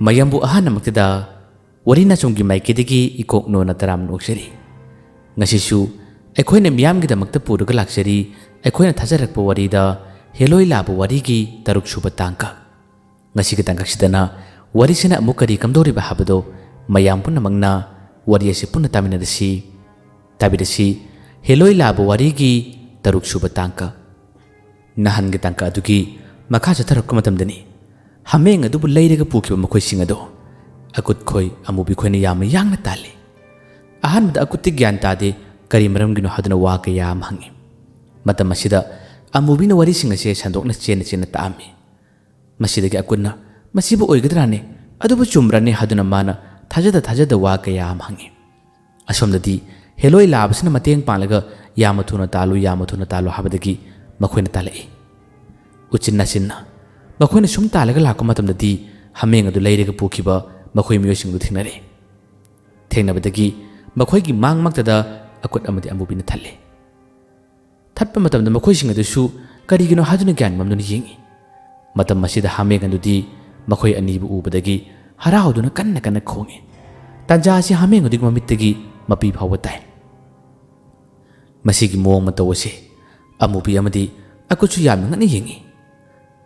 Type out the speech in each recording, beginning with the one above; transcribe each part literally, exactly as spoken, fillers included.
ꯃꯌꯥꯝꯕꯨ ꯑꯍꯥꯟꯕꯃꯛꯇꯗ ꯋꯥꯔꯤ ꯅꯆꯨꯝꯒꯤ ꯃꯥꯏꯀꯩꯗꯒꯤ ꯏꯀꯣꯛ ꯅꯣꯟꯅ ꯇꯔꯥꯝꯅ ꯑꯣꯛꯆꯔꯤ꯫ ꯉꯁꯤꯁꯨ ꯑꯩꯈꯣꯏꯅ ꯃꯤꯌꯥꯝꯒꯤꯗꯃꯛꯇ ꯄꯨꯔꯒ ꯂꯥꯛꯆꯔꯤ ꯑꯩꯈꯣꯏꯅ ꯊꯥꯖꯔꯛꯄ ꯋꯥꯔꯤꯗ ꯍꯦꯂꯣꯏ ꯂꯥꯕ ꯋꯥꯔꯤꯒꯤ ꯇꯔꯨꯛ ꯁꯨꯕ ꯇꯥꯡꯀꯛ꯫ ꯉꯁꯤꯒꯤ ꯇꯥꯡꯀꯛꯁꯤꯗꯅ ꯋꯥꯔꯤꯁꯤꯅ ꯑꯃꯨꯛ ꯀꯔꯤ ꯀꯝꯗꯧꯔꯤꯕ ꯍꯥꯏꯕꯗꯣ ꯃꯌꯥꯝ ꯄꯨꯝꯅꯃꯛꯅ ꯋꯥꯔꯤ ꯑꯁꯤ ꯄꯨꯟꯅ ꯇꯥꯃꯤꯟꯅꯔꯁꯤ, ꯇꯥꯕꯤꯔꯁꯤ꯫ ꯍꯦꯂꯣꯏ ꯂꯥꯕ ꯋꯥꯔꯤꯒꯤ ꯇꯔꯨꯛ ꯁꯨꯕ ꯇꯥꯡꯀꯛ꯫ ꯅꯍꯥꯟꯒꯤ ꯇꯥꯡꯀꯛ ꯑꯗꯨꯒꯤ ꯃꯈꯥ ꯆꯠꯊꯔꯛꯄ ꯃꯇꯝꯗꯅꯤ ꯍꯥꯃꯦꯡ ꯑꯗꯨꯕꯨ ꯂꯩꯔꯒ ꯄꯨꯈꯤꯕ ꯃꯈꯣꯏꯁꯤꯡ ꯑꯗꯣ ꯑꯀꯨꯠ ꯈꯣꯏ ꯑꯃꯨꯕꯤ ꯈꯣꯏꯅ ꯌꯥꯝꯅ ꯌꯥꯡꯅ ꯇꯥꯜꯂꯤ꯫ ꯑꯍꯥꯟꯕꯗ ꯑꯀꯨꯠꯇꯤ ꯒ꯭ꯌꯥꯟ ꯇꯥꯗꯦ ꯀꯔꯤ ꯃꯔꯝꯒꯤꯅꯣ ꯍꯥꯏꯗꯨꯅ ꯋꯥ ꯀꯌꯥ ꯑꯃ ꯍꯪꯉꯤ꯫ ꯃꯇꯝ ꯑꯁꯤꯗ ꯑꯃꯨꯕꯤꯅ ꯋꯥꯔꯤꯁꯤꯡ ꯑꯁꯦ ꯁꯟꯗꯣꯛꯅ ꯆꯦꯟꯅ ꯆꯦꯟꯅ ꯇꯥꯛꯑꯝꯃꯤ꯫ ꯃꯁꯤꯗꯒꯤ ꯑꯀꯨꯠꯅ "ꯃꯁꯤꯕꯨ ꯑꯣꯏꯒꯗ꯭ꯔꯥꯅꯦ? ꯑꯗꯨꯕꯨ ꯆꯨꯝꯕ꯭ꯔꯅꯦ?" ꯍꯥꯏꯗꯨꯅ ꯃꯥꯅ ꯊꯥꯖꯗ ꯊꯥꯖꯗ ꯋꯥ ꯀꯌꯥ ꯑꯃ ꯍꯪꯉꯤ꯫ ꯑꯁꯣꯝꯗꯗꯤ ꯍꯦꯂꯣꯏ ꯂꯥꯕꯁꯤꯅ ꯃꯇꯦꯡ ꯄꯥꯡꯂꯒ "ꯌꯥꯝꯅ ꯊꯨꯅ ꯇꯥꯜꯂꯨ, ꯌꯥꯝꯅ ꯊꯨꯅ ꯇꯥꯜꯂꯨ" ꯍꯥꯏꯕꯗꯒꯤ ꯃꯈꯣꯏꯅ ꯇꯥꯜꯂꯛꯏ꯫ ꯎꯆꯤꯟ ꯅꯥꯆꯤꯟꯅ ꯃꯈꯣꯏꯅ ꯁꯨꯝ ꯇꯥꯜꯂꯒ ꯂꯥꯛꯄ ꯃꯇꯝꯗꯗꯤ ꯍꯥꯃꯦꯡ ꯑꯗꯨ ꯂꯩꯔꯒ ꯄꯨꯈꯤꯕ ꯃꯈꯣꯏ ꯃꯤꯑꯣꯏꯁꯤꯡꯗꯨ ꯊꯦꯡꯅꯔꯦ꯫ ꯊꯦꯡꯅꯕꯗꯒꯤ ꯃꯈꯣꯏꯒꯤ ꯃꯥꯡꯃꯛꯇꯗ ꯑꯀꯨꯠ ꯑꯃꯗꯤ ꯑꯃꯨꯕꯤꯅ ꯊꯠꯂꯦ꯫ ꯊꯠꯄ ꯃꯇꯝꯗ ꯃꯈꯣꯏꯁꯤꯡ ꯑꯗꯨꯁꯨ ꯀꯔꯤꯒꯤꯅꯣ ꯍꯥꯏꯗꯨꯅ ꯒ꯭ꯌꯥꯟ ꯃꯝꯗꯨꯅ ꯌꯦꯡꯉꯤ꯫ ꯃꯇꯝ ꯑꯁꯤꯗ ꯍꯥꯃꯦꯡ ꯑꯗꯨꯗꯤ ꯃꯈꯣꯏ ꯑꯅꯤꯕꯨ ꯎꯕꯗꯒꯤ ꯍꯔꯥꯎꯗꯨꯅ ꯀꯟꯅ ꯀꯟꯅ ꯈꯣꯡꯉꯤ꯫ ꯇꯥꯟꯖꯥ ꯑꯁꯤ ꯍꯥꯃꯦꯡ ꯑꯗꯨꯒꯤ ꯃꯃꯤꯠꯇꯒꯤ ꯃꯄꯤ ꯐꯥꯎꯕ ꯇꯥꯏ꯫ ꯃꯁꯤꯒꯤ ꯃꯑꯣꯡ ꯃꯇꯧ ꯑꯁꯤ ꯑꯃꯨꯕꯤ ꯑꯃꯗꯤ ꯑꯀꯨꯠꯁꯨ ꯌꯥꯝꯅ ꯉꯛꯅ ꯌꯦꯡꯉꯤ꯫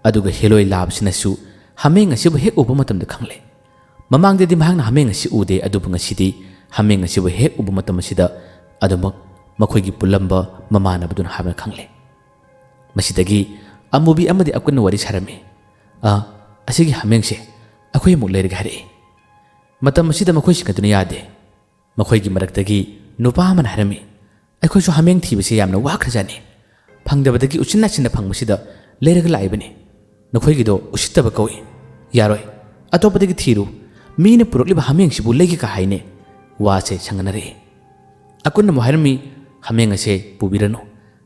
ꯑꯗꯨꯒ ꯍꯦꯂꯣꯏ ꯂꯥꯕꯁꯤꯅꯁꯨ ꯍꯥꯃꯦꯡ ꯑꯁꯤꯕꯨ ꯍꯦꯛ ꯎꯕ ꯃꯇꯝꯗ ꯈꯪꯂꯦ꯫ ꯃꯃꯥꯡꯗꯗꯤ ꯃꯍꯥꯛꯅ ꯍꯥꯃꯦꯡ ꯑꯁꯤ ꯎꯗꯦ, ꯑꯗꯨꯕꯨ ꯉꯁꯤꯗꯤ ꯍꯥꯃꯦꯡ ꯑꯁꯤꯕꯨ ꯍꯦꯛ ꯎꯕ ꯃꯇꯝ ꯑꯁꯤꯗ ꯑꯗꯨꯃꯛ ꯃꯈꯣꯏꯒꯤ ꯄꯨꯜꯂꯝꯕ ꯃꯃꯥꯟꯅꯕꯗꯨꯅ ꯍꯥꯏꯕ ꯈꯪꯂꯦ꯫ ꯃꯁꯤꯗꯒꯤ ꯑꯃꯨꯕꯤ ꯑꯃꯗꯤ ꯑꯀꯨꯠꯅ ꯋꯥꯔꯤ ꯁꯥꯔꯝꯃꯤ꯫ "ꯑ, ꯑꯁꯤꯒꯤ ꯍꯥꯃꯦꯡꯁꯦ ꯑꯩꯈꯣꯏ ꯑꯃꯨꯛ ꯂꯩꯔꯒꯦ" ꯍꯥꯏꯔꯛꯏ꯫ ꯃꯇꯝ ꯑꯁꯤꯗ ꯃꯈꯣꯏꯁꯤꯡ ꯑꯗꯨꯅ ꯌꯥꯗꯦ꯫ ꯃꯈꯣꯏꯒꯤ ꯃꯔꯛꯇꯒꯤ ꯅꯨꯄꯥ ꯑꯃꯅ ꯍꯥꯏꯔꯝꯃꯤ, "ꯑꯩꯈꯣꯏꯁꯨ ꯍꯥꯃꯦꯡ ꯊꯤꯕꯁꯦ ꯌꯥꯝꯅ ꯋꯥꯈ꯭ꯔꯖꯥꯠꯅꯤ꯫ ꯐꯪꯗꯕꯗꯒꯤ ꯎꯆꯤꯟ ꯅꯥꯆꯤꯟꯅ ꯐꯪꯕꯁꯤꯗ ꯂꯩꯔꯒ ꯂꯥꯛꯏꯕꯅꯤ꯫ ꯅꯈꯣꯏꯒꯤꯗꯣ ꯎꯁꯤꯠꯇꯕ ꯀꯧꯏ꯫ ꯌꯥꯔꯣꯏ, ꯑꯇꯣꯞꯄꯗꯒꯤ ꯊꯤꯔꯨ꯫ ꯃꯤꯅ ꯄꯨꯔꯛꯂꯤꯕ ꯍꯥꯃꯦꯡꯁꯤꯕꯨ ꯂꯩꯒꯦ ꯀꯥ ꯍꯥꯏꯅꯦ?" ꯋꯥꯁꯦ ꯁꯪꯅꯅꯔꯛꯏ꯫ ꯑꯀꯨꯠꯅ ꯑꯃꯨꯛ ꯍꯥꯏꯔꯝꯃꯤ, "ꯍꯥꯃꯦꯡ ꯑꯁꯦ ꯄꯨꯕꯤꯔꯅꯨ꯫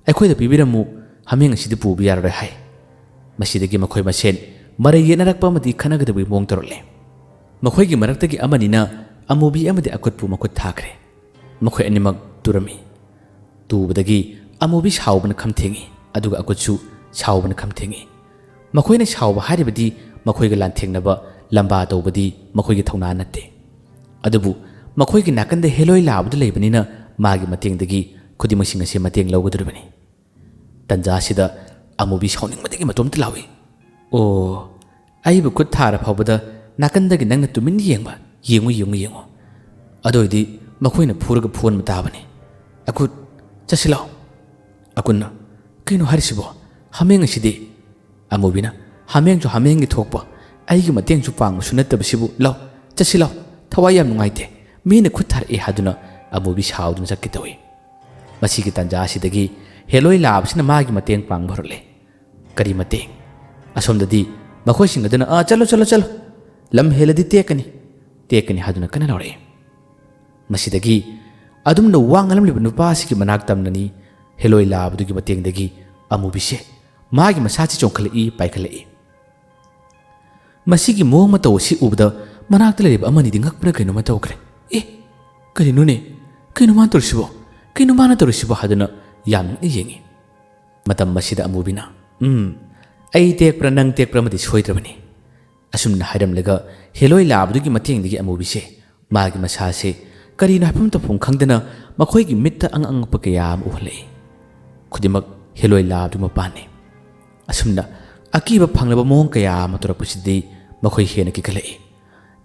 ꯑꯩꯈꯣꯏꯗ ꯄꯤꯕꯤꯔꯝꯃꯨ, ꯍꯥꯃꯦꯡ ꯑꯁꯤꯗꯤ ꯄꯨꯕ ꯌꯥꯔꯔꯣꯏ" ꯍꯥꯏ꯫ ꯃꯁꯤꯗꯒꯤ ꯃꯈꯣꯏ ꯃꯁꯦꯟ ꯃꯔꯩ ꯌꯦꯠꯅꯔꯛꯄ ꯑꯃꯗꯤ ꯈꯠꯅꯒꯗꯕꯒꯤ ꯃꯑꯣꯡ ꯇꯧꯔꯛꯂꯦ꯫ ꯃꯈꯣꯏꯒꯤ ꯃꯔꯛꯇꯒꯤ ꯑꯃꯅꯤꯅ ꯑꯃꯨꯕꯤ ꯑꯃꯗꯤ ꯑꯀꯨꯠꯄꯨ ꯃꯈꯨꯠ ꯊꯥꯈ꯭ꯔꯦ꯫ ꯃꯈꯣꯏ ꯑꯅꯤꯃꯛ ꯇꯨꯔꯝꯃꯤ꯫ ꯇꯨꯕꯗꯒꯤ ꯑꯃꯨꯕꯤ ꯁꯥꯎꯕꯅ ꯈꯝ ꯊꯦꯡꯉꯤ, ꯑꯗꯨꯒ ꯑꯀꯨꯠꯁꯨ ꯁꯥꯎꯕꯅ ꯈꯝ ꯊꯦꯡꯉꯤ꯫ ꯃꯈꯣꯏꯅ ꯁꯥꯎꯕ ꯍꯥꯏꯔꯤꯕꯗꯤ ꯃꯈꯣꯏꯒ ꯂꯥꯟꯊꯦꯡꯅꯕ ꯂꯝꯕꯥ ꯇꯧꯕꯗꯤ ꯃꯈꯣꯏꯒꯤ ꯊꯧꯅꯥ ꯅꯠꯇꯦ꯫ ꯑꯗꯨꯕꯨ ꯃꯈꯣꯏꯒꯤ ꯅꯥꯀꯟꯗ ꯍꯦꯂꯣꯏ ꯂꯥꯕꯗꯨ ꯂꯩꯕꯅꯤꯅ ꯃꯥꯒꯤ ꯃꯇꯦꯡꯗꯒꯤ ꯈꯨꯗꯤꯡꯃꯛꯁꯤꯡ ꯑꯁꯤ ꯃꯇꯦꯡ ꯂꯧꯒꯗꯧꯔꯤꯕꯅꯤ꯫ ꯇꯟꯖꯥ ꯑꯁꯤꯗ ꯑꯃꯨꯕꯤ ꯁꯥꯎꯅꯤꯡꯕꯗꯒꯤ ꯃꯇꯣꯝꯇ ꯂꯥꯎꯏ, "ꯑꯣ, ꯑꯩꯕꯨ ꯈꯨꯠ ꯊꯥꯔ ꯐꯥꯎꯕꯗ ꯅꯥꯀꯟꯗꯒꯤ ꯅꯪꯅ ꯇꯨꯃꯤꯟꯅ ꯌꯦꯡꯕ? ꯌꯦꯡꯉꯨ, ꯌꯦꯡꯉꯨ, ꯌꯦꯡꯉꯨ꯫ ꯑꯗꯨ ꯑꯣꯏꯗꯤ ꯃꯈꯣꯏꯅ ꯐꯨꯔꯒ ꯐꯨꯍꯟꯕ ꯇꯥꯕꯅꯤ꯫ ꯑꯀꯨꯠ, ꯆꯠꯁꯤ ꯂꯥꯎ꯫" ꯑꯀꯨꯠꯅ, "ꯀꯩꯅꯣ ꯍꯥꯏꯔꯤꯁꯤꯕꯣ? ꯍꯥꯃꯦꯡ ꯑꯁꯤꯗꯤ?" ꯑꯃꯨꯕꯤꯅ, "ꯍꯥꯃꯦꯡꯁꯨ ꯍꯥꯃꯦꯡꯒꯤ ꯊꯣꯛꯄ, ꯑꯩꯒꯤ ꯃꯇꯦꯡꯁꯨ ꯄꯥꯡꯕꯁꯨ ꯅꯠꯇꯕꯁꯤꯕꯨ꯫ ꯂꯥꯎ, ꯆꯠꯁꯤ ꯂꯥꯎ, ꯊꯋꯥꯏ ꯌꯥꯝ ꯅꯨꯡꯉꯥꯏꯇꯦ꯫ ꯃꯤꯅ ꯈꯨꯠ ꯊꯥꯔꯛꯑꯦ ꯍꯥꯏꯗꯨꯅ ꯑꯃꯨꯕꯤ ꯁꯥꯎꯗꯨꯅ ꯆꯠꯀꯦ ꯇꯧꯏ꯫ ꯃꯁꯤꯒꯤ ꯇꯥꯟꯖꯥ ꯑꯁꯤꯗꯒꯤ ꯍꯦꯂꯣꯏ ꯂꯥꯕꯁꯤꯅ ꯃꯥꯒꯤ ꯃꯇꯦꯡ ꯄꯥꯡꯕ ꯍꯧꯔꯛꯂꯦ꯫ ꯀꯔꯤ ꯃꯇꯦꯡ? ꯑꯁꯣꯝꯗꯗꯤ ꯃꯈꯣꯏꯁꯤꯡ ꯑꯗꯨꯅ, "ꯑꯥ, ꯆꯠꯂꯣ, ꯆꯠꯂꯣ, ꯆꯠꯂꯣ꯫ ꯂꯝ ꯍꯦꯜꯂꯗꯤ ꯇꯦꯛꯀꯅꯤ, ꯇꯦꯛꯀꯅꯤ" ꯍꯥꯏꯗꯨꯅ ꯀꯟꯅ ꯂꯥꯎꯔꯛꯏ꯫ ꯃꯁꯤꯗꯒꯤ ꯑꯗꯨꯝꯅ ꯋꯥ ꯉꯥꯡꯂꯝꯂꯤꯕ ꯅꯨꯄꯥ ꯑꯁꯤꯒꯤ ꯃꯅꯥꯛ ꯇꯝꯅꯅꯤ ꯍꯦꯂꯣꯏ ꯂꯥꯕꯗꯨꯒꯤ ꯃꯇꯦꯡꯗꯒꯤ ꯑꯃꯨꯕꯤꯁꯦ ꯃꯥꯒꯤ ꯃꯁꯥꯁꯤ ꯆꯣꯡꯈꯠꯂꯛꯏ, ꯄꯥꯏꯈꯠꯂꯛꯏ꯫ ꯃꯁꯤꯒꯤ ꯃꯑꯣꯡ ꯃꯇꯧ ꯑꯁꯤ ꯎꯕꯗ ꯃꯅꯥꯛꯇ ꯂꯩꯔꯤꯕ ꯑꯃꯅꯤꯗꯤ ꯉꯛꯄꯅ ꯀꯩꯅꯣꯝꯃ ꯇꯧꯈ꯭ꯔꯦ꯫ "ꯑꯦ, ꯀꯔꯤꯅꯣꯅꯦ? ꯀꯩꯅꯣ ꯃꯥꯅ ꯇꯧꯔꯤꯁꯤꯕꯣ? ꯀꯩꯅꯣ ꯃꯥꯅ ꯇꯧꯔꯤꯁꯤꯕꯣ?" ꯍꯥꯏꯗꯨꯅ ꯌꯥꯝꯅ ꯌꯦꯡꯉꯤ꯫ ꯃꯇꯝ ꯑꯁꯤꯗ ꯑꯃꯨꯕꯤꯅ, "ꯎꯝ, ꯑꯩ ꯇꯦꯛꯄ꯭ꯔꯥ ꯅꯪ ꯇꯦꯛꯄ꯭ꯔꯥ ꯑꯃꯗꯤ ꯁꯣꯏꯗ꯭ꯔꯕꯅꯤ꯫" ꯑꯁꯨꯝꯅ ꯍꯥꯏꯔꯝꯂꯒ ꯍꯦꯂꯣꯏ ꯂꯥꯕꯗꯨꯒꯤ ꯃꯇꯦꯡꯗꯒꯤ ꯑꯃꯨꯕꯤꯁꯦ ꯃꯥꯒꯤ ꯃꯁꯥꯁꯦ ꯀꯔꯤꯅꯣ ꯍꯥꯏꯐꯝ ꯇꯧꯐꯝ ꯈꯪꯗꯅ ꯃꯈꯣꯏꯒꯤ ꯃꯤꯠꯇ ꯑꯉꯛ ꯑꯉꯛꯄ ꯀꯌꯥ ꯑꯃ ꯎꯍꯜꯂꯛꯏ꯫ ꯈꯨꯗꯤꯡꯃꯛ ꯍꯦꯂꯣꯏ ꯂꯥꯕꯗꯨ ꯃꯄꯥꯟꯅꯤ꯫ ꯑꯁꯨꯝꯅ ꯑꯀꯤꯕ ꯐꯪꯂꯕ ꯃꯑꯣꯡ ꯀꯌꯥ ꯑꯃ ꯇꯧꯔꯛꯄꯁꯤꯗꯤ ꯃꯈꯣꯏ ꯍꯦꯟꯅ ꯀꯤꯈꯠꯂꯛꯏ꯫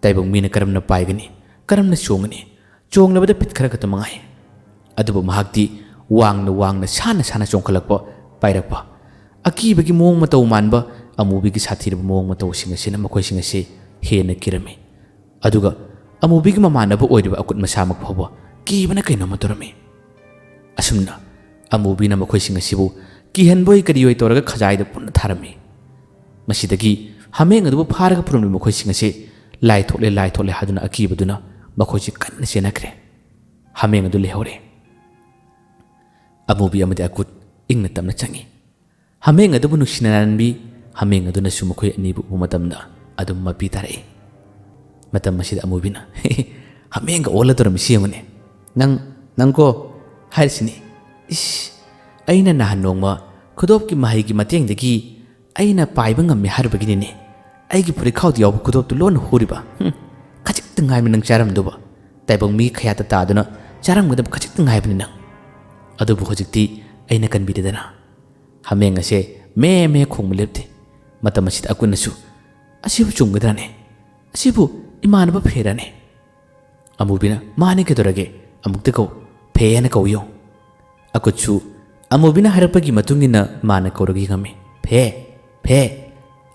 ꯇꯥꯏꯕꯪ ꯃꯤꯅ ꯀꯔꯝꯅ ꯄꯥꯏꯒꯅꯤ? ꯀꯔꯝꯅ ꯆꯣꯡꯒꯅꯤ? ꯆꯣꯡꯂꯕꯗ ꯐꯤꯠ ꯈꯔ ꯈꯛꯇ ꯃꯉꯥꯏ꯫ ꯑꯗꯨꯕꯨ ꯃꯍꯥꯛꯇꯤ ꯋꯥꯡꯅ ꯋꯥꯡꯅ, ꯁꯥꯟꯅ ꯁꯥꯟꯅ ꯆꯣꯡꯈꯠꯂꯛꯄ, ꯄꯥꯏꯔꯛꯄ꯫ ꯑꯀꯤꯕꯒꯤ ꯃꯑꯣꯡ ꯃꯇꯧ ꯃꯥꯟꯕ, ꯑꯃꯨꯕꯤꯒꯤ ꯁꯥꯊꯤꯔꯕ ꯃꯑꯣꯡ ꯃꯇꯧꯁꯤꯡ ꯑꯁꯤꯅ ꯃꯈꯣꯏꯁꯤꯡ ꯑꯁꯤ ꯍꯦꯟꯅ ꯀꯤꯔꯝꯃꯤ꯫ ꯑꯗꯨꯒ ꯑꯃꯨꯕꯤꯒꯤ ꯃꯃꯥꯟꯅꯕ ꯑꯣꯏꯔꯤꯕ ꯑꯀꯨꯠ ꯃꯁꯥꯃꯛ ꯐꯥꯎꯕ ꯀꯤꯕꯅ ꯀꯩꯅꯣꯝꯃ ꯇꯧꯔꯝꯃꯤ꯫ ꯑꯁꯨꯝꯅ ꯑꯃꯨꯕꯤꯅ ꯃꯈꯣꯏꯁꯤꯡ ꯑꯁꯤꯕꯨ ꯀꯤꯍꯟꯕꯣꯏ ꯀꯔꯤꯑꯣꯏ ꯇꯧꯔꯒ ꯈꯖꯥꯏꯗ ꯄꯨꯟꯅ ꯊꯥꯔꯝꯃꯤ꯫ ꯃꯁꯤꯗꯒꯤ ꯍꯥꯃꯦꯡ ꯑꯗꯨꯕꯨ ꯐꯥꯔꯒ ꯄꯨꯔꯝꯂꯤꯕ ꯃꯈꯣꯏꯁꯤꯡ ꯑꯁꯤ ꯂꯥꯏ ꯊꯣꯛꯂꯦ, ꯂꯥꯏ ꯊꯣꯛꯂꯦ ꯍꯥꯏꯗꯨꯅ ꯑꯀꯤꯕꯗꯨꯅ ꯃꯈꯣꯏꯁꯤ ꯀꯟꯅ ꯆꯦꯟꯅꯈ꯭ꯔꯦ꯫ ꯍꯥꯃꯦꯡ ꯑꯗꯨ ꯂꯩꯍꯧꯔꯦ꯫ ꯑꯃꯨꯕꯤ ꯑꯃꯗꯤ ꯑꯀꯨꯠ ꯏꯪꯅ ꯇꯞꯅ ꯆꯪꯉꯤ꯫ ꯍꯥꯃꯦꯡ ꯑꯗꯨꯕꯨ ꯅꯨꯡꯁꯤꯅ ꯅꯥꯟꯕꯤ꯫ ꯍꯥꯃꯦꯡ ꯑꯗꯨꯅꯁꯨ ꯃꯈꯣꯏ ꯑꯅꯤꯕꯨ ꯎꯕ ꯃꯇꯝꯗ ꯑꯗꯨꯝ ꯃꯄꯤ ꯇꯥꯔꯛꯏ꯫ ꯃꯇꯝ ꯑꯁꯤꯗ ꯑꯃꯨꯕꯤꯅ, "ꯍꯥꯃꯦꯡꯒ ꯑꯣꯜꯂ ꯇꯧꯔꯝꯃꯤꯁꯤ ꯌꯦꯡꯉꯨꯅꯦ꯫ ꯅꯪ, ꯅꯪꯀꯣ ꯍꯥꯏꯔꯤꯁꯤꯅꯤ꯫ ꯏꯁ, ꯑꯩꯅ ꯅꯍꯥꯟ ꯅꯣꯡꯃ ꯈꯨꯗꯣꯞꯀꯤ ꯃꯍꯩꯒꯤ ꯃꯇꯦꯡꯗꯒꯤ ꯑꯩꯅ ꯄꯥꯏꯕ ꯉꯝꯃꯤ ꯍꯥꯏꯔꯨꯕꯒꯤꯅꯤꯅꯦ꯫ ꯑꯩꯒꯤ ꯐꯨꯔꯤꯠꯈꯥꯎꯗ ꯌꯥꯎꯕ ꯈꯨꯗꯣꯞꯇꯨ ꯂꯣꯟꯅ ꯍꯨꯔꯤꯕ? ꯍꯨꯝ, ꯈꯖꯤꯛꯇ ꯉꯥꯏꯕ ꯅꯪ ꯆꯥꯔꯝꯗꯨꯕ꯫ ꯇꯥꯏꯕꯪ ꯃꯤ ꯈꯌꯥꯠꯇ ꯇꯥꯗꯨꯅ ꯆꯥꯔꯝꯒꯗꯕ ꯈꯖꯤꯛꯇ ꯉꯥꯏꯕꯅꯤ ꯅꯪ꯫ ꯑꯗꯨꯕꯨ ꯍꯧꯖꯤꯛꯇꯤ ꯑꯩꯅ ꯀꯟꯕꯤꯔꯦꯗꯅ꯫ ꯍꯥꯃꯦꯡ ꯑꯁꯦ ꯃꯦ ꯃꯦ ꯈꯣꯡꯕ ꯂꯦꯞꯇꯦ꯫ ꯃꯇꯝ ꯑꯁꯤꯗ ꯑꯀꯨꯠꯅꯁꯨ, "ꯑꯁꯤꯕꯨ ꯆꯨꯝꯒꯗ꯭ꯔꯥꯅꯦ? ꯑꯁꯤꯕꯨ ꯏꯃꯥꯟꯅꯕ ꯐꯦꯔꯥꯅꯦ?" ꯑꯃꯨꯕꯤꯅ, "ꯃꯥꯅꯦ, ꯀꯩꯗꯧꯔꯒꯦ? ꯑꯃꯨꯛꯇ ꯀꯧ, ꯐꯦ ꯍꯥꯏꯅ ꯀꯧ ꯌꯦꯡꯉꯨ꯫" ꯑꯀꯨꯠꯁꯨ ꯑꯃꯨꯕꯤꯅ ꯍꯥꯏꯔꯛꯄꯒꯤ ꯃꯇꯨꯡ ꯏꯟꯅ ꯃꯥꯅ ꯀꯧꯔꯒ ꯌꯦꯡꯉꯝꯃꯤ꯫ "ꯐꯦ, ꯐꯦ!"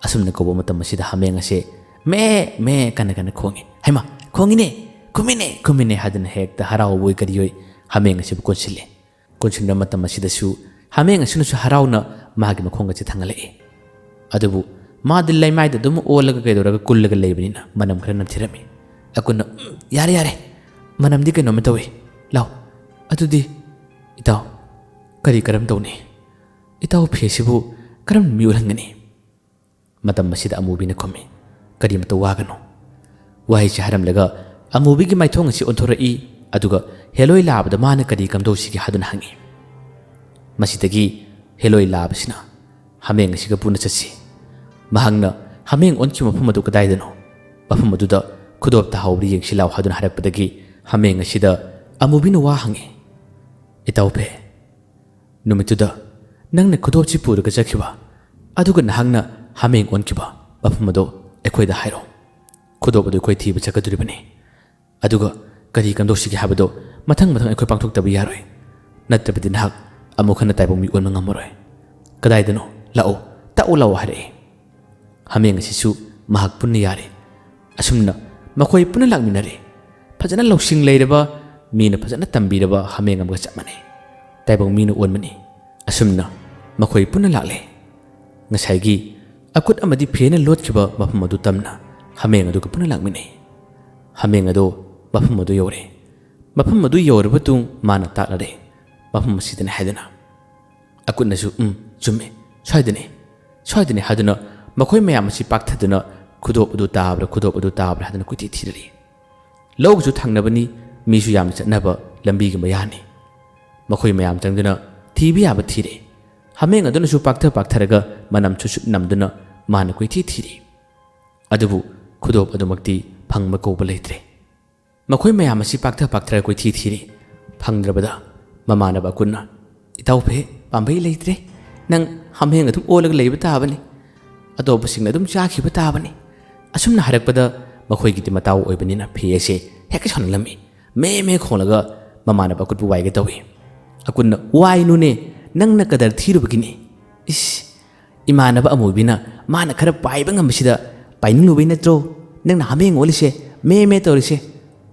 ꯑꯁꯨꯝꯅ ꯀꯧꯕ ꯃꯇꯝ ꯑꯁꯤꯗ ꯍꯥꯃꯦꯡ ꯑꯁꯦ ꯃꯦ, ꯃꯦ ꯀꯟꯅ ꯀꯟꯅ ꯈꯣꯡꯉꯤ꯫ "ꯍꯩꯃꯥ, ꯈꯣꯡꯉꯤꯅꯦ! ꯈꯨꯝꯃꯤꯅꯦ! ꯈꯨꯝꯃꯤꯅꯦ!" ꯍꯥꯏꯗꯨꯅ ꯍꯦꯛꯇ ꯍꯔꯥꯎꯕꯣꯏ ꯀꯔꯤꯑꯣꯏ ꯍꯥꯃꯦꯡ ꯑꯁꯤꯕꯨ ꯀꯣꯟꯁꯤꯜꯂꯦ꯫ ꯀꯣꯟꯁꯤꯟꯕ ꯃꯇꯝ ꯑꯁꯤꯗꯁꯨ ꯍꯥꯃꯦꯡ ꯑꯁꯤꯅꯁꯨ ꯍꯔꯥꯎꯅ ꯃꯥꯒꯤ ꯃꯈꯣꯡ ꯑꯁꯤ ꯊꯥꯡꯒꯠꯂꯛꯏ꯫ ꯑꯗꯨꯕꯨ ꯃꯥꯗꯤ ꯂꯩꯃꯥꯏꯗ ꯑꯗꯨꯝ ꯑꯣꯜꯂꯒ ꯀꯩꯗꯧꯔꯒ ꯀꯨꯜꯂꯒ ꯂꯩꯕꯅꯤꯅ ꯃꯅꯝ ꯈꯔ ꯅꯝꯊꯤꯔꯝꯃꯤ꯫ ꯑꯀꯨꯠꯅ, "ꯎꯝ, ꯌꯥꯔꯦ, ꯌꯥꯔꯦ, ꯃꯅꯝꯗꯤ ꯀꯩꯅꯣꯝꯃ ꯇꯧꯏ꯫ ꯂꯥꯎ, ꯑꯗꯨꯗꯤ ꯏꯇꯥꯎ, ꯀꯔꯤ ꯀꯔꯝ ꯇꯧꯅꯤ? ꯏꯇꯥꯎ ꯐꯦꯁꯤꯕꯨ ꯀꯔꯝ ꯃꯤꯑꯣꯏꯍꯟꯒꯅꯤ?" ꯃꯇꯝ ꯑꯁꯤꯗ ꯑꯃꯨꯕꯤꯅ ꯈꯨꯝꯃꯤ, "ꯀꯔꯤꯃꯇ ꯋꯥꯒꯅꯨ꯫" ꯋꯥꯍꯩꯁꯤ ꯍꯥꯏꯔꯝꯂꯒ ꯑꯃꯨꯕꯤꯒꯤ ꯃꯥꯏꯊꯣꯡ ꯑꯁꯤ ꯑꯣꯟꯊꯣꯔꯛꯏ꯫ ꯑꯗꯨꯒ ꯍꯦꯂꯣꯏ ꯂꯥꯕꯗ ꯃꯥꯅ ꯀꯔꯤ ꯀꯝꯗꯧꯁꯤꯒꯦ ꯍꯥꯏꯗꯨꯅ ꯍꯪꯉꯤ꯫ ꯃꯁꯤꯗꯒꯤ ꯍꯦꯂꯣꯏ ꯂꯥꯕꯁꯤꯅ, "ꯍꯥꯃꯦꯡ ꯑꯁꯤꯒ ꯄꯨꯟꯅ ꯆꯠꯁꯤ꯫ ꯃꯍꯥꯛꯅ ꯍꯥꯃꯦꯡ ꯑꯣꯟꯈꯤꯕ ꯃꯐꯝ ꯑꯗꯨ ꯀꯗꯥꯏꯗꯅꯣ? ꯃꯐꯝ ꯑꯗꯨꯗ ꯈꯨꯗꯣꯞ ꯇꯥꯍꯧꯕ꯭ꯔꯥ ꯌꯦꯡꯁꯤ ꯂꯥꯎ" ꯍꯥꯏꯗꯨꯅ ꯍꯥꯏꯔꯛꯄꯗꯒꯤ ꯍꯥꯃꯦꯡ ꯑꯁꯤꯗ ꯑꯃꯨꯕꯤꯅ ꯋꯥ ꯍꯪꯉꯤ, "ꯏꯇꯥꯎ ꯐꯦ, ꯅꯨꯃꯤꯠꯇꯨꯗ ꯅꯪꯅ ꯈꯨꯗꯣꯞꯁꯤ ꯄꯨꯔꯒ ꯆꯠꯈꯤꯕ, ꯑꯗꯨꯒ ꯅꯍꯥꯛꯅ ꯍꯥꯃꯦꯡ ꯑꯣꯟꯈꯤꯕ ꯃꯐꯝ ꯑꯗꯣ ꯑꯩꯈꯣꯏꯗ ꯍꯥꯏꯔꯣ꯫ ꯈꯨꯗꯣꯞ ꯑꯗꯨ ꯑꯩꯈꯣꯏ ꯊꯤꯕ ꯆꯠꯀꯗꯣꯔꯤꯕꯅꯤ꯫ ꯑꯗꯨꯒ ꯀꯔꯤ ꯀꯝꯗꯧꯁꯤꯒꯦ ꯍꯥꯏꯕꯗꯣ ꯃꯊꯪ ꯃꯊꯪ ꯑꯩꯈꯣꯏ ꯄꯥꯡꯊꯣꯛꯇꯕ ꯌꯥꯔꯣꯏ꯫ ꯅꯠꯇ꯭ꯔꯕꯗꯤ ꯅꯍꯥꯛ ꯑꯃꯨꯛ ꯍꯟꯅ ꯇꯥꯏꯕꯪ ꯃꯤ ꯑꯣꯟꯕ ꯉꯝꯃꯔꯣꯏ꯫ ꯀꯗꯥꯏꯗꯅꯣ? ꯂꯥꯛꯑꯣ, ꯇꯥꯛꯎ ꯂꯥꯛꯑꯣ" ꯍꯥꯏꯔꯛꯏ꯫ ꯍꯥꯃꯦꯡ ꯑꯁꯤꯁꯨ ꯃꯍꯥꯛ ꯄꯨꯟꯅ ꯌꯥꯔꯦ꯫ ꯑꯁꯨꯝꯅ ꯃꯈꯣꯏ ꯄꯨꯟꯅ ꯂꯥꯛꯃꯤꯟꯅꯔꯦ꯫ ꯐꯖꯅ ꯂꯧꯁꯤꯡ ꯂꯩꯔꯕ, ꯃꯤꯅ ꯐꯖꯅ ꯇꯝꯕꯤꯔꯕ ꯍꯥꯃꯦꯡ ꯑꯃꯒ ꯆꯞ ꯃꯥꯟꯅꯩ꯫ ꯇꯥꯏꯕꯪ ꯃꯤꯅ ꯑꯣꯟꯕꯅꯤ꯫ ꯑꯁꯨꯝꯅ ꯃꯈꯣꯏ ꯄꯨꯟꯅ ꯂꯥꯛꯂꯦ꯫ ꯉꯁꯥꯏꯒꯤ ꯑꯀꯨꯠ ꯑꯃꯗꯤ ꯐꯦꯅ ꯂꯣꯠꯈꯤꯕ ꯃꯐꯝ ꯑꯗꯨ ꯇꯝꯅ ꯍꯥꯃꯦꯡ ꯑꯗꯨꯒ ꯄꯨꯟꯅ ꯂꯥꯛꯃꯤꯟꯅꯩ꯫ ꯍꯥꯃꯦꯡ ꯑꯗꯨ ꯃꯐꯝ ꯑꯗꯨ ꯌꯧꯔꯦ꯫ ꯃꯐꯝ ꯑꯗꯨ ꯌꯧꯔꯕ ꯃꯇꯨꯡ ꯃꯥꯅ ꯇꯥꯛꯂꯔꯦ, "ꯃꯐꯝ ꯑꯁꯤꯗꯅꯤ" ꯍꯥꯏꯗꯨꯅ꯫ ꯑꯀꯨꯠꯅꯁꯨ, "ꯎꯝ, ꯆꯨꯝꯃꯤ, ꯁ꯭ꯋꯥꯏꯗꯅꯤ, ꯁ꯭ꯋꯥꯏꯗꯅꯤ" ꯍꯥꯏꯗꯨꯅ ꯃꯈꯣꯏ ꯃꯌꯥꯝ ꯑꯁꯤ ꯄꯥꯛꯊꯗꯨꯅ ꯈꯨꯗꯣꯞ ꯑꯗꯨ ꯇꯥꯕ꯭ꯔꯥ, ꯈꯨꯗꯣꯞ ꯑꯗꯨ ꯇꯥꯕ꯭ꯔꯥ ꯍꯥꯏꯗꯨꯅ ꯀꯣꯏꯊꯤ ꯊꯤꯔꯔꯤ꯫ ꯂꯧꯒꯁꯨ ꯊꯪꯅꯕꯅꯤ, ꯃꯤꯁꯨ ꯌꯥꯝꯅ ꯆꯠꯅꯕ ꯂꯝꯕꯤꯒꯤ ꯃꯌꯥꯅꯤ꯫ ꯃꯈꯣꯏ ꯃꯌꯥꯝ ꯆꯪꯗꯨꯅ ꯊꯤꯕ ꯌꯥꯕ ꯊꯤꯔꯦ꯫ ꯍꯥꯃꯦꯡ ꯑꯗꯨꯅꯁꯨ ꯄꯥꯛꯊ ꯄꯥꯛꯊꯔꯒ ꯃꯅꯝꯁꯨ ꯁꯨꯠ ꯅꯝꯗꯨꯅ ꯃꯥꯅ ꯀꯣꯏꯊꯤ ꯊꯤꯔꯤ꯫ ꯑꯗꯨꯕꯨ ꯈꯨꯗꯣꯞ ꯑꯗꯨꯃꯛꯇꯤ ꯐꯪꯕ ꯀꯧꯕ ꯂꯩꯇ꯭ꯔꯦ꯫ ꯃꯈꯣꯏ ꯃꯌꯥꯝ ꯑꯁꯤ ꯄꯥꯛꯊ ꯄꯥꯛꯊꯔ ꯀꯣꯏꯊꯤ ꯊꯤꯔꯤ꯫ ꯐꯪꯗ꯭ꯔꯕꯗ ꯃꯃꯥꯟꯅꯕ ꯑꯀꯨꯠꯅ, "ꯏꯇꯥꯎ ꯐꯦ, ꯄꯥꯝꯕꯩ ꯂꯩꯇ꯭ꯔꯦ꯫ ꯅꯪ ꯍꯥꯃꯦꯡ ꯑꯗꯨꯝ ꯑꯣꯜꯂꯒ ꯂꯩꯕ ꯇꯥꯕꯅꯤ꯫ ꯑꯇꯣꯞꯄꯁꯤꯡꯅ ꯑꯗꯨꯝ ꯆꯥꯈꯤꯕ ꯇꯥꯕꯅꯤ"꯫ ꯑꯁꯨꯝꯅ ꯍꯥꯏꯔꯛꯄꯗ ꯃꯈꯣꯏꯒꯤꯗꯤ ꯃꯇꯥꯎ ꯑꯣꯏꯕꯅꯤꯅ ꯐꯤ ꯑꯁꯦ ꯍꯦꯛꯇ ꯁꯥꯎꯅꯤꯡꯂꯝꯃꯤ꯫ ꯃꯦ ꯃꯦ ꯈꯣꯡꯂꯒ ꯃꯃꯥꯟꯅꯕ ꯑꯀꯨꯠꯄꯨ ꯋꯥꯏꯒꯦ ꯇꯧꯏ꯫ ꯑꯀꯨꯠꯅ, "ꯋꯥꯏꯅꯨꯅꯦ, ꯅꯪꯅ ꯀꯗꯔ ꯊꯤꯔꯨꯕꯒꯤꯅꯤ꯫ ꯏꯁ, ꯏꯃꯥꯟꯅꯕ ꯑꯃꯨꯕꯤꯅ ꯃꯥꯅ ꯈꯔ ꯄꯥꯏꯕ ꯉꯝꯕꯁꯤꯗ ꯄꯥꯏꯅꯤꯡꯂꯨꯕꯩ ꯅꯠꯇ꯭ꯔꯣ ꯅꯪꯅ ꯍꯥꯃꯦꯡ ꯑꯣꯜꯂꯤꯁꯦ, ꯃꯦ ꯃꯦ ꯇꯧꯔꯤꯁꯦ?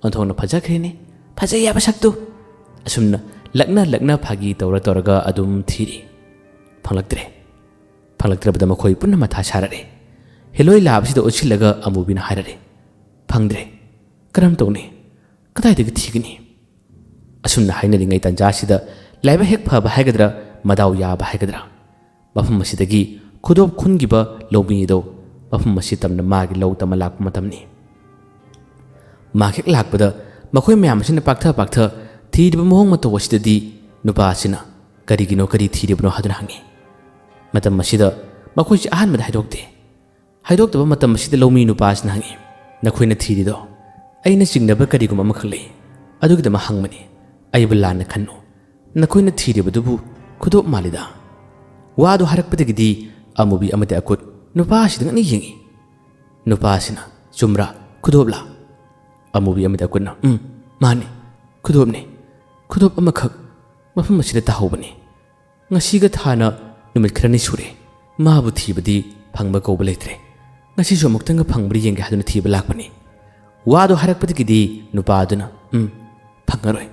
ꯑꯣꯟꯊꯣꯛꯅ ꯐꯖꯈ꯭ꯔꯦꯅꯦ, ꯐꯖꯩ ꯍꯥꯏꯕ ꯁꯛꯇꯨ"꯫ ꯑꯁꯨꯝꯅ ꯂꯛꯅ ꯂꯛꯅ ꯐꯥꯒꯤ ꯇꯧꯔ ꯇꯧꯔꯒ ꯑꯗꯨꯝ ꯊꯤꯔꯤ꯫ ꯐꯪꯂꯛꯇ꯭ꯔꯦ꯫ ꯐꯪꯂꯛꯇ꯭ꯔꯕꯗ ꯃꯈꯣꯏ ꯄꯨꯟꯅ ꯃꯊꯥ ꯁꯥꯔꯔꯦ꯫ ꯍꯦꯂꯣꯏ ꯂꯥꯕꯁꯤꯗ ꯑꯣꯠꯁꯤꯜꯂꯒ ꯑꯃꯨꯕꯤꯅ ꯍꯥꯏꯔꯔꯦ, "ꯐꯪꯗ꯭ꯔꯦ꯫ ꯀꯔꯝ ꯇꯧꯅꯤ? ꯀꯗꯥꯏꯗꯒꯤ ꯊꯤꯒꯅꯤ?" ꯑꯁꯨꯝꯅ ꯍꯥꯏꯅꯔꯤꯉꯩ ꯇꯥꯟꯖꯥꯁꯤꯗ ꯂꯥꯏꯕꯛ ꯍꯦꯛ ꯐꯕ ꯍꯥꯏꯒꯗ꯭ꯔꯥ, ꯃꯗꯥꯎ ꯌꯥꯕ ꯍꯥꯏꯒꯗ꯭ꯔꯥ, ꯃꯐꯝ ꯑꯁꯤꯗꯒꯤ ꯈꯨꯗꯣꯞ ꯈꯨꯟꯈꯤꯕ ꯂꯧꯃꯤ ꯑꯗꯣ ꯃꯐꯝ ꯑꯁꯤ ꯇꯝꯅ ꯃꯥꯒꯤ ꯂꯧ ꯇꯝꯕ ꯂꯥꯛꯄ ꯃꯇꯝꯅꯤ꯫ ꯃꯍꯥꯛ ꯍꯦꯛ ꯂꯥꯛꯄꯗ ꯃꯈꯣꯏ ꯃꯌꯥꯝ ꯑꯁꯤꯅ ꯄꯥꯛꯊ ꯄꯥꯛꯊ ꯊꯤꯔꯤꯕ ꯃꯑꯣꯡ ꯃꯇꯧ ꯑꯁꯤꯗꯗꯤ ꯅꯨꯄꯥ ꯑꯁꯤꯅ, "ꯀꯔꯤꯒꯤꯅꯣ, ꯀꯔꯤ ꯊꯤꯔꯤꯕꯅꯣ?" ꯍꯥꯏꯗꯨꯅ ꯍꯪꯉꯤ꯫ ꯃꯇꯝ ꯑꯁꯤꯗ ꯃꯈꯣꯏꯁꯤ ꯑꯍꯥꯟꯕꯗ ꯍꯥꯏꯗꯣꯛꯇꯦ꯫ ꯍꯥꯏꯗꯣꯛꯇꯕ ꯃꯇꯝ ꯑꯁꯤꯗ ꯂꯧꯃꯤ ꯅꯨꯄꯥ ꯑꯁꯤꯅ ꯍꯪꯉꯤ, "ꯅꯈꯣꯏꯅ ꯊꯤꯔꯤꯗꯣ ꯑꯩꯅ ꯆꯤꯡꯅꯕ ꯀꯔꯤꯒꯨꯝꯕ ꯑꯃꯈꯛ ꯂꯩ, ꯑꯗꯨꯒꯤꯗꯃꯛ ꯍꯪꯕꯅꯤ꯫ ꯑꯩꯕꯨ ꯂꯥꯟꯅ ꯈꯟꯅꯨ꯫ ꯅꯈꯣꯏꯅ ꯊꯤꯔꯤꯕꯗꯨꯕꯨ ꯈꯨꯗꯣꯞ ꯃꯥꯜꯂꯤꯗ"꯫ ꯋꯥꯗꯨ ꯍꯥꯏꯔꯛꯄꯗꯒꯤꯗꯤ ꯑꯃꯨꯕꯤ ꯑꯃꯗꯤ ꯑꯀꯨꯠ ꯅꯨꯄꯥ ꯑꯁꯤꯗ ꯉꯛꯅ ꯌꯦꯡꯉꯤ꯫ ꯅꯨꯄꯥ ꯑꯁꯤꯅ, "ꯆꯨꯝꯕ꯭ꯔꯥ? ꯈꯨꯗꯣꯞꯂꯥ?" ꯑꯃꯨꯕꯤ ꯑꯃꯗꯤ ꯑꯀꯨꯠꯅ, "ꯎꯝ, ꯃꯥꯅꯤ, ꯈꯨꯗꯣꯞꯅꯤ꯫ ꯈꯨꯗꯣꯞ ꯑꯃꯈꯛ ꯃꯐꯝ ꯑꯁꯤꯗ ꯇꯥꯍꯧꯕꯅꯤ꯫ ꯉꯁꯤꯒ ꯊꯥꯅ ꯅꯨꯃꯤꯠ ꯈꯔꯅꯤ ꯁꯨꯔꯦ꯫ ꯃꯥꯕꯨ ꯊꯤꯕꯗꯤ ꯐꯪꯕ ꯀꯧꯕ ꯂꯩꯇ꯭ꯔꯦ꯫ ꯉꯁꯤꯁꯨ ꯑꯃꯨꯛꯇꯪꯒ ꯐꯪꯕ꯭ꯔꯥ ꯌꯦꯡꯒꯦ ꯍꯥꯏꯗꯨꯅ ꯊꯤꯕ ꯂꯥꯛꯄꯅꯤ"꯫ ꯋꯥꯗꯨ ꯍꯥꯏꯔꯛꯄꯗꯒꯤꯗꯤ ꯅꯨꯄꯥ ꯑꯗꯨꯅ, "ꯎꯝ, ꯐꯪꯉꯔꯣꯏ꯫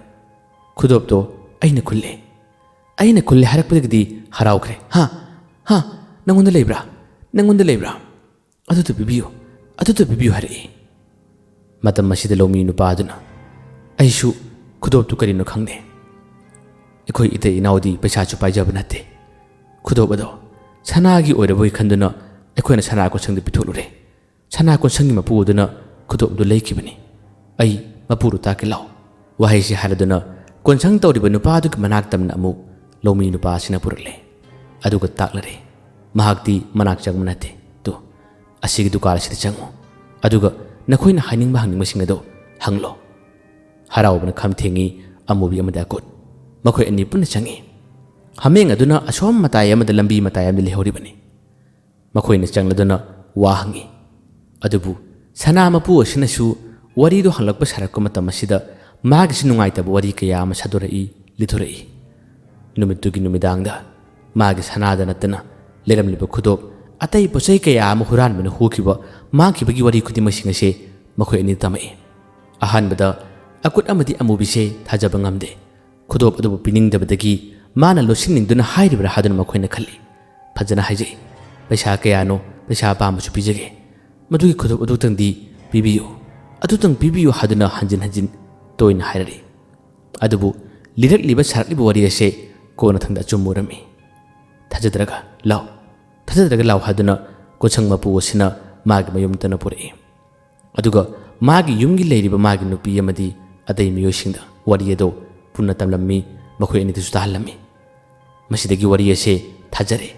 ꯈꯨꯗꯣꯞꯇꯣ ꯑꯩꯅ ꯈꯨꯜꯂꯦ꯫ ꯑꯩꯅ ꯈꯨꯜꯂꯦ" ꯍꯥꯏꯔꯛꯄꯗꯒꯤꯗꯤ ꯍꯔꯥꯎꯈ꯭ꯔꯦ꯫ "ꯍꯥ? ꯍꯥ? ꯅꯪꯉꯣꯟꯗ ꯂꯩꯕ꯭ꯔꯥ? ꯅꯪꯉꯣꯟꯗ ꯂꯩꯕ꯭ꯔꯥ? ꯑꯗꯨꯗꯣ ꯄꯤꯕꯤꯌꯨ, ꯑꯗꯨꯗꯣ ꯄꯤꯕꯤꯌꯨ" ꯍꯥꯏꯔꯛꯏ꯫ ꯃꯇꯝ ꯑꯁꯤꯗ ꯂꯧꯃꯤ ꯅꯨꯄꯥ ꯑꯗꯨꯅ, "ꯑꯩꯁꯨ ꯈꯨꯗꯣꯞꯇꯨ ꯀꯔꯤꯅꯣ ꯈꯪꯗꯦ꯫ ꯑꯩꯈꯣꯏ ꯏꯇꯩ ꯏꯅꯥꯎꯗꯤ ꯄꯩꯁꯥꯁꯨ ꯄꯥꯏꯖꯕ ꯅꯠꯇꯦ꯫ ꯈꯨꯗꯣꯞ ꯑꯗꯣ ꯁꯅꯥꯒꯤ ꯑꯣꯏꯔꯕꯣꯏ ꯈꯟꯗꯨꯅ ꯑꯩꯈꯣꯏꯅ ꯁꯅꯥ ꯀꯣꯟꯁꯪꯗ ꯄꯤꯊꯣꯛꯂꯨꯔꯦ꯫ ꯁꯅꯥ ꯀꯣꯟꯁꯪꯒꯤ ꯃꯄꯨ ꯑꯗꯨꯅ ꯈꯨꯗꯣꯞ ꯑꯗꯨ ꯂꯩꯈꯤꯕꯅꯤ꯫ ꯑꯩ ꯃꯄꯨꯗꯨ ꯇꯥꯛꯀꯦ ꯂꯥꯎ"꯫ ꯋꯥꯍꯩꯁꯤ ꯍꯥꯏꯔꯗꯨꯅ ꯀꯣꯟꯁꯪ ꯇꯧꯔꯤꯕ ꯅꯨꯄꯥ ꯑꯗꯨꯒꯤ ꯃꯅꯥꯛ ꯇꯝꯅ ꯑꯃꯨꯛ ꯂꯧꯃꯤ ꯅꯨꯄꯥ ꯑꯁꯤꯅ ꯄꯨꯔꯛꯂꯦ꯫ ꯑꯗꯨꯒ ꯇꯥꯛꯂꯔꯦ꯫ ꯃꯍꯥꯛꯇꯤ ꯃꯅꯥꯛ ꯆꯪꯕ ꯅꯠꯇꯦ꯫ ꯇꯨ, ꯑꯁꯤꯒꯤ ꯗꯨꯀꯥꯟ ꯑꯁꯤꯗ ꯆꯪꯉꯨ, ꯑꯗꯨꯒ ꯅꯈꯣꯏꯅ ꯍꯥꯏꯅꯤꯡꯕ ꯍꯪꯅꯤꯡꯕꯁꯤꯡ ꯑꯗꯨ ꯍꯪꯂꯣ꯫ ꯍꯔꯥꯎꯕꯅ ꯈꯝ ꯊꯦꯡꯉꯤ ꯑꯃꯨꯕꯤ ꯑꯃꯗꯤ ꯑꯀꯨꯠ꯫ ꯃꯈꯣꯏ ꯑꯅꯤ ꯄꯨꯟꯅ ꯆꯪꯉꯤ꯫ ꯍꯥꯃꯦꯡ ꯑꯗꯨꯅ ꯑꯁꯣꯝ ꯃꯇꯥꯏ ꯑꯃꯗ ꯂꯝꯕꯤ ꯃꯇꯥꯏ ꯑꯃꯗ ꯂꯩꯍꯧꯔꯤꯕꯅꯤ꯫ ꯃꯈꯣꯏꯅ ꯆꯪꯂꯗꯨꯅ ꯋꯥ ꯍꯪꯉꯤ꯫ ꯑꯗꯨꯕꯨ ꯁꯅꯥ ꯃꯄꯨ ꯑꯁꯤꯅꯁꯨ ꯋꯥꯔꯤꯗꯨ ꯍꯪꯂꯛꯄ ꯁꯥꯔꯛꯄ ꯃꯇꯝ ꯑꯁꯤꯗ ꯃꯥꯒꯤꯁꯨ ꯅꯨꯡꯉꯥꯏꯇꯕ ꯋꯥꯔꯤ ꯀꯌꯥ ꯑꯃ ꯁꯥꯗꯣꯔꯛꯏ, ꯂꯤꯊꯣꯔꯛꯏ꯫ ꯅꯨꯃꯤꯠꯇꯨꯒꯤ ꯅꯨꯃꯤꯗꯥꯡꯗ ꯃꯥꯒꯤ ꯁꯅꯥꯗ ꯅꯠꯇꯅ ꯂꯩꯔꯝꯂꯤꯕ ꯈꯨꯗꯣꯞ, ꯑꯇꯩ ꯄꯣꯠꯆꯩ ꯀꯌꯥ ꯑꯃ ꯍꯨꯔꯥꯟꯕꯅ ꯍꯨꯈꯤꯕ, ꯃꯥꯡꯈꯤꯕꯒꯤ ꯋꯥꯔꯤ ꯈꯨꯗꯤꯡꯃꯛꯁꯤꯡ ꯑꯁꯦ ꯃꯈꯣꯏ ꯑꯅꯤ ꯇꯝꯃꯛꯏ꯫ ꯑꯍꯥꯟꯕꯗ ꯑꯀꯨꯠ ꯑꯃꯗꯤ ꯑꯃꯨꯕꯤꯁꯦ ꯊꯥꯖꯕ ꯉꯝꯗꯦ꯫ ꯈꯨꯗꯣꯞ ꯑꯗꯨꯕꯨ ꯄꯤꯅꯤꯡꯗꯕꯗꯒꯤ ꯃꯥꯅ ꯂꯣꯠꯁꯤꯟꯅꯤꯡꯗꯨꯅ ꯍꯥꯏꯔꯤꯕ꯭ꯔꯥ ꯍꯥꯏꯗꯨꯅ ꯃꯈꯣꯏꯅ ꯈꯜꯂꯤ꯫ ꯐꯖꯅ ꯍꯥꯏꯖꯩ, "ꯄꯩꯁꯥ ꯀꯌꯥꯅꯣ, ꯄꯩꯁꯥ ꯑꯄꯥꯝꯕꯁꯨ ꯄꯤꯖꯒꯦ꯫ ꯃꯗꯨꯒꯤ ꯈꯨꯗꯣꯞ ꯑꯗꯨꯇꯪꯗꯤ ꯄꯤꯕꯤꯌꯨ, ꯑꯗꯨꯇꯪ ꯄꯤꯕꯤꯌꯨ" ꯍꯥꯏꯗꯨꯅ ꯍꯟꯖꯤꯟ ꯍꯟꯖꯤꯟ ꯇꯣꯏꯅ ꯍꯥꯏꯔꯛꯏ꯫ ꯑꯗꯨꯕꯨ ꯂꯤꯔꯛꯂꯤꯕ ꯁꯥꯔꯛꯂꯤꯕ ꯋꯥꯔꯤ ꯑꯁꯦ ꯀꯣꯟꯅꯊꯪꯗ ꯑꯆꯨꯝꯕ ꯑꯣꯏꯔꯝꯃꯤ꯫ "ꯊꯥꯖꯗ꯭ꯔꯒ ꯂꯥꯎ, ꯊꯥꯖꯗ꯭ꯔꯒ ꯂꯥꯎ" ꯍꯥꯏꯗꯨꯅ ꯀꯣꯟꯁꯪ ꯃꯄꯨ ꯑꯁꯤꯅ ꯃꯥꯒꯤ ꯃꯌꯨꯝ ꯇꯅ ꯄꯨꯔꯛꯏ꯫ ꯑꯗꯨꯒ ꯃꯥꯒꯤ ꯌꯨꯝꯒꯤ ꯂꯩꯔꯤꯕ ꯃꯥꯒꯤ ꯅꯨꯄꯤ ꯑꯃꯗꯤ ꯑꯇꯩ ꯃꯤꯑꯣꯏꯁꯤꯡꯗ ꯋꯥꯔꯤ ꯑꯗꯨ ꯄꯨꯟꯅ ꯇꯝꯂꯝꯃꯤ, ꯃꯈꯣꯏ ꯑꯅꯤꯗꯁꯨ ꯇꯥꯍꯜꯂꯝꯃꯤ꯫ ꯃꯁꯤꯗꯒꯤ ꯋꯥꯔꯤ ꯑꯁꯦ ꯊꯥꯖꯔꯦ꯫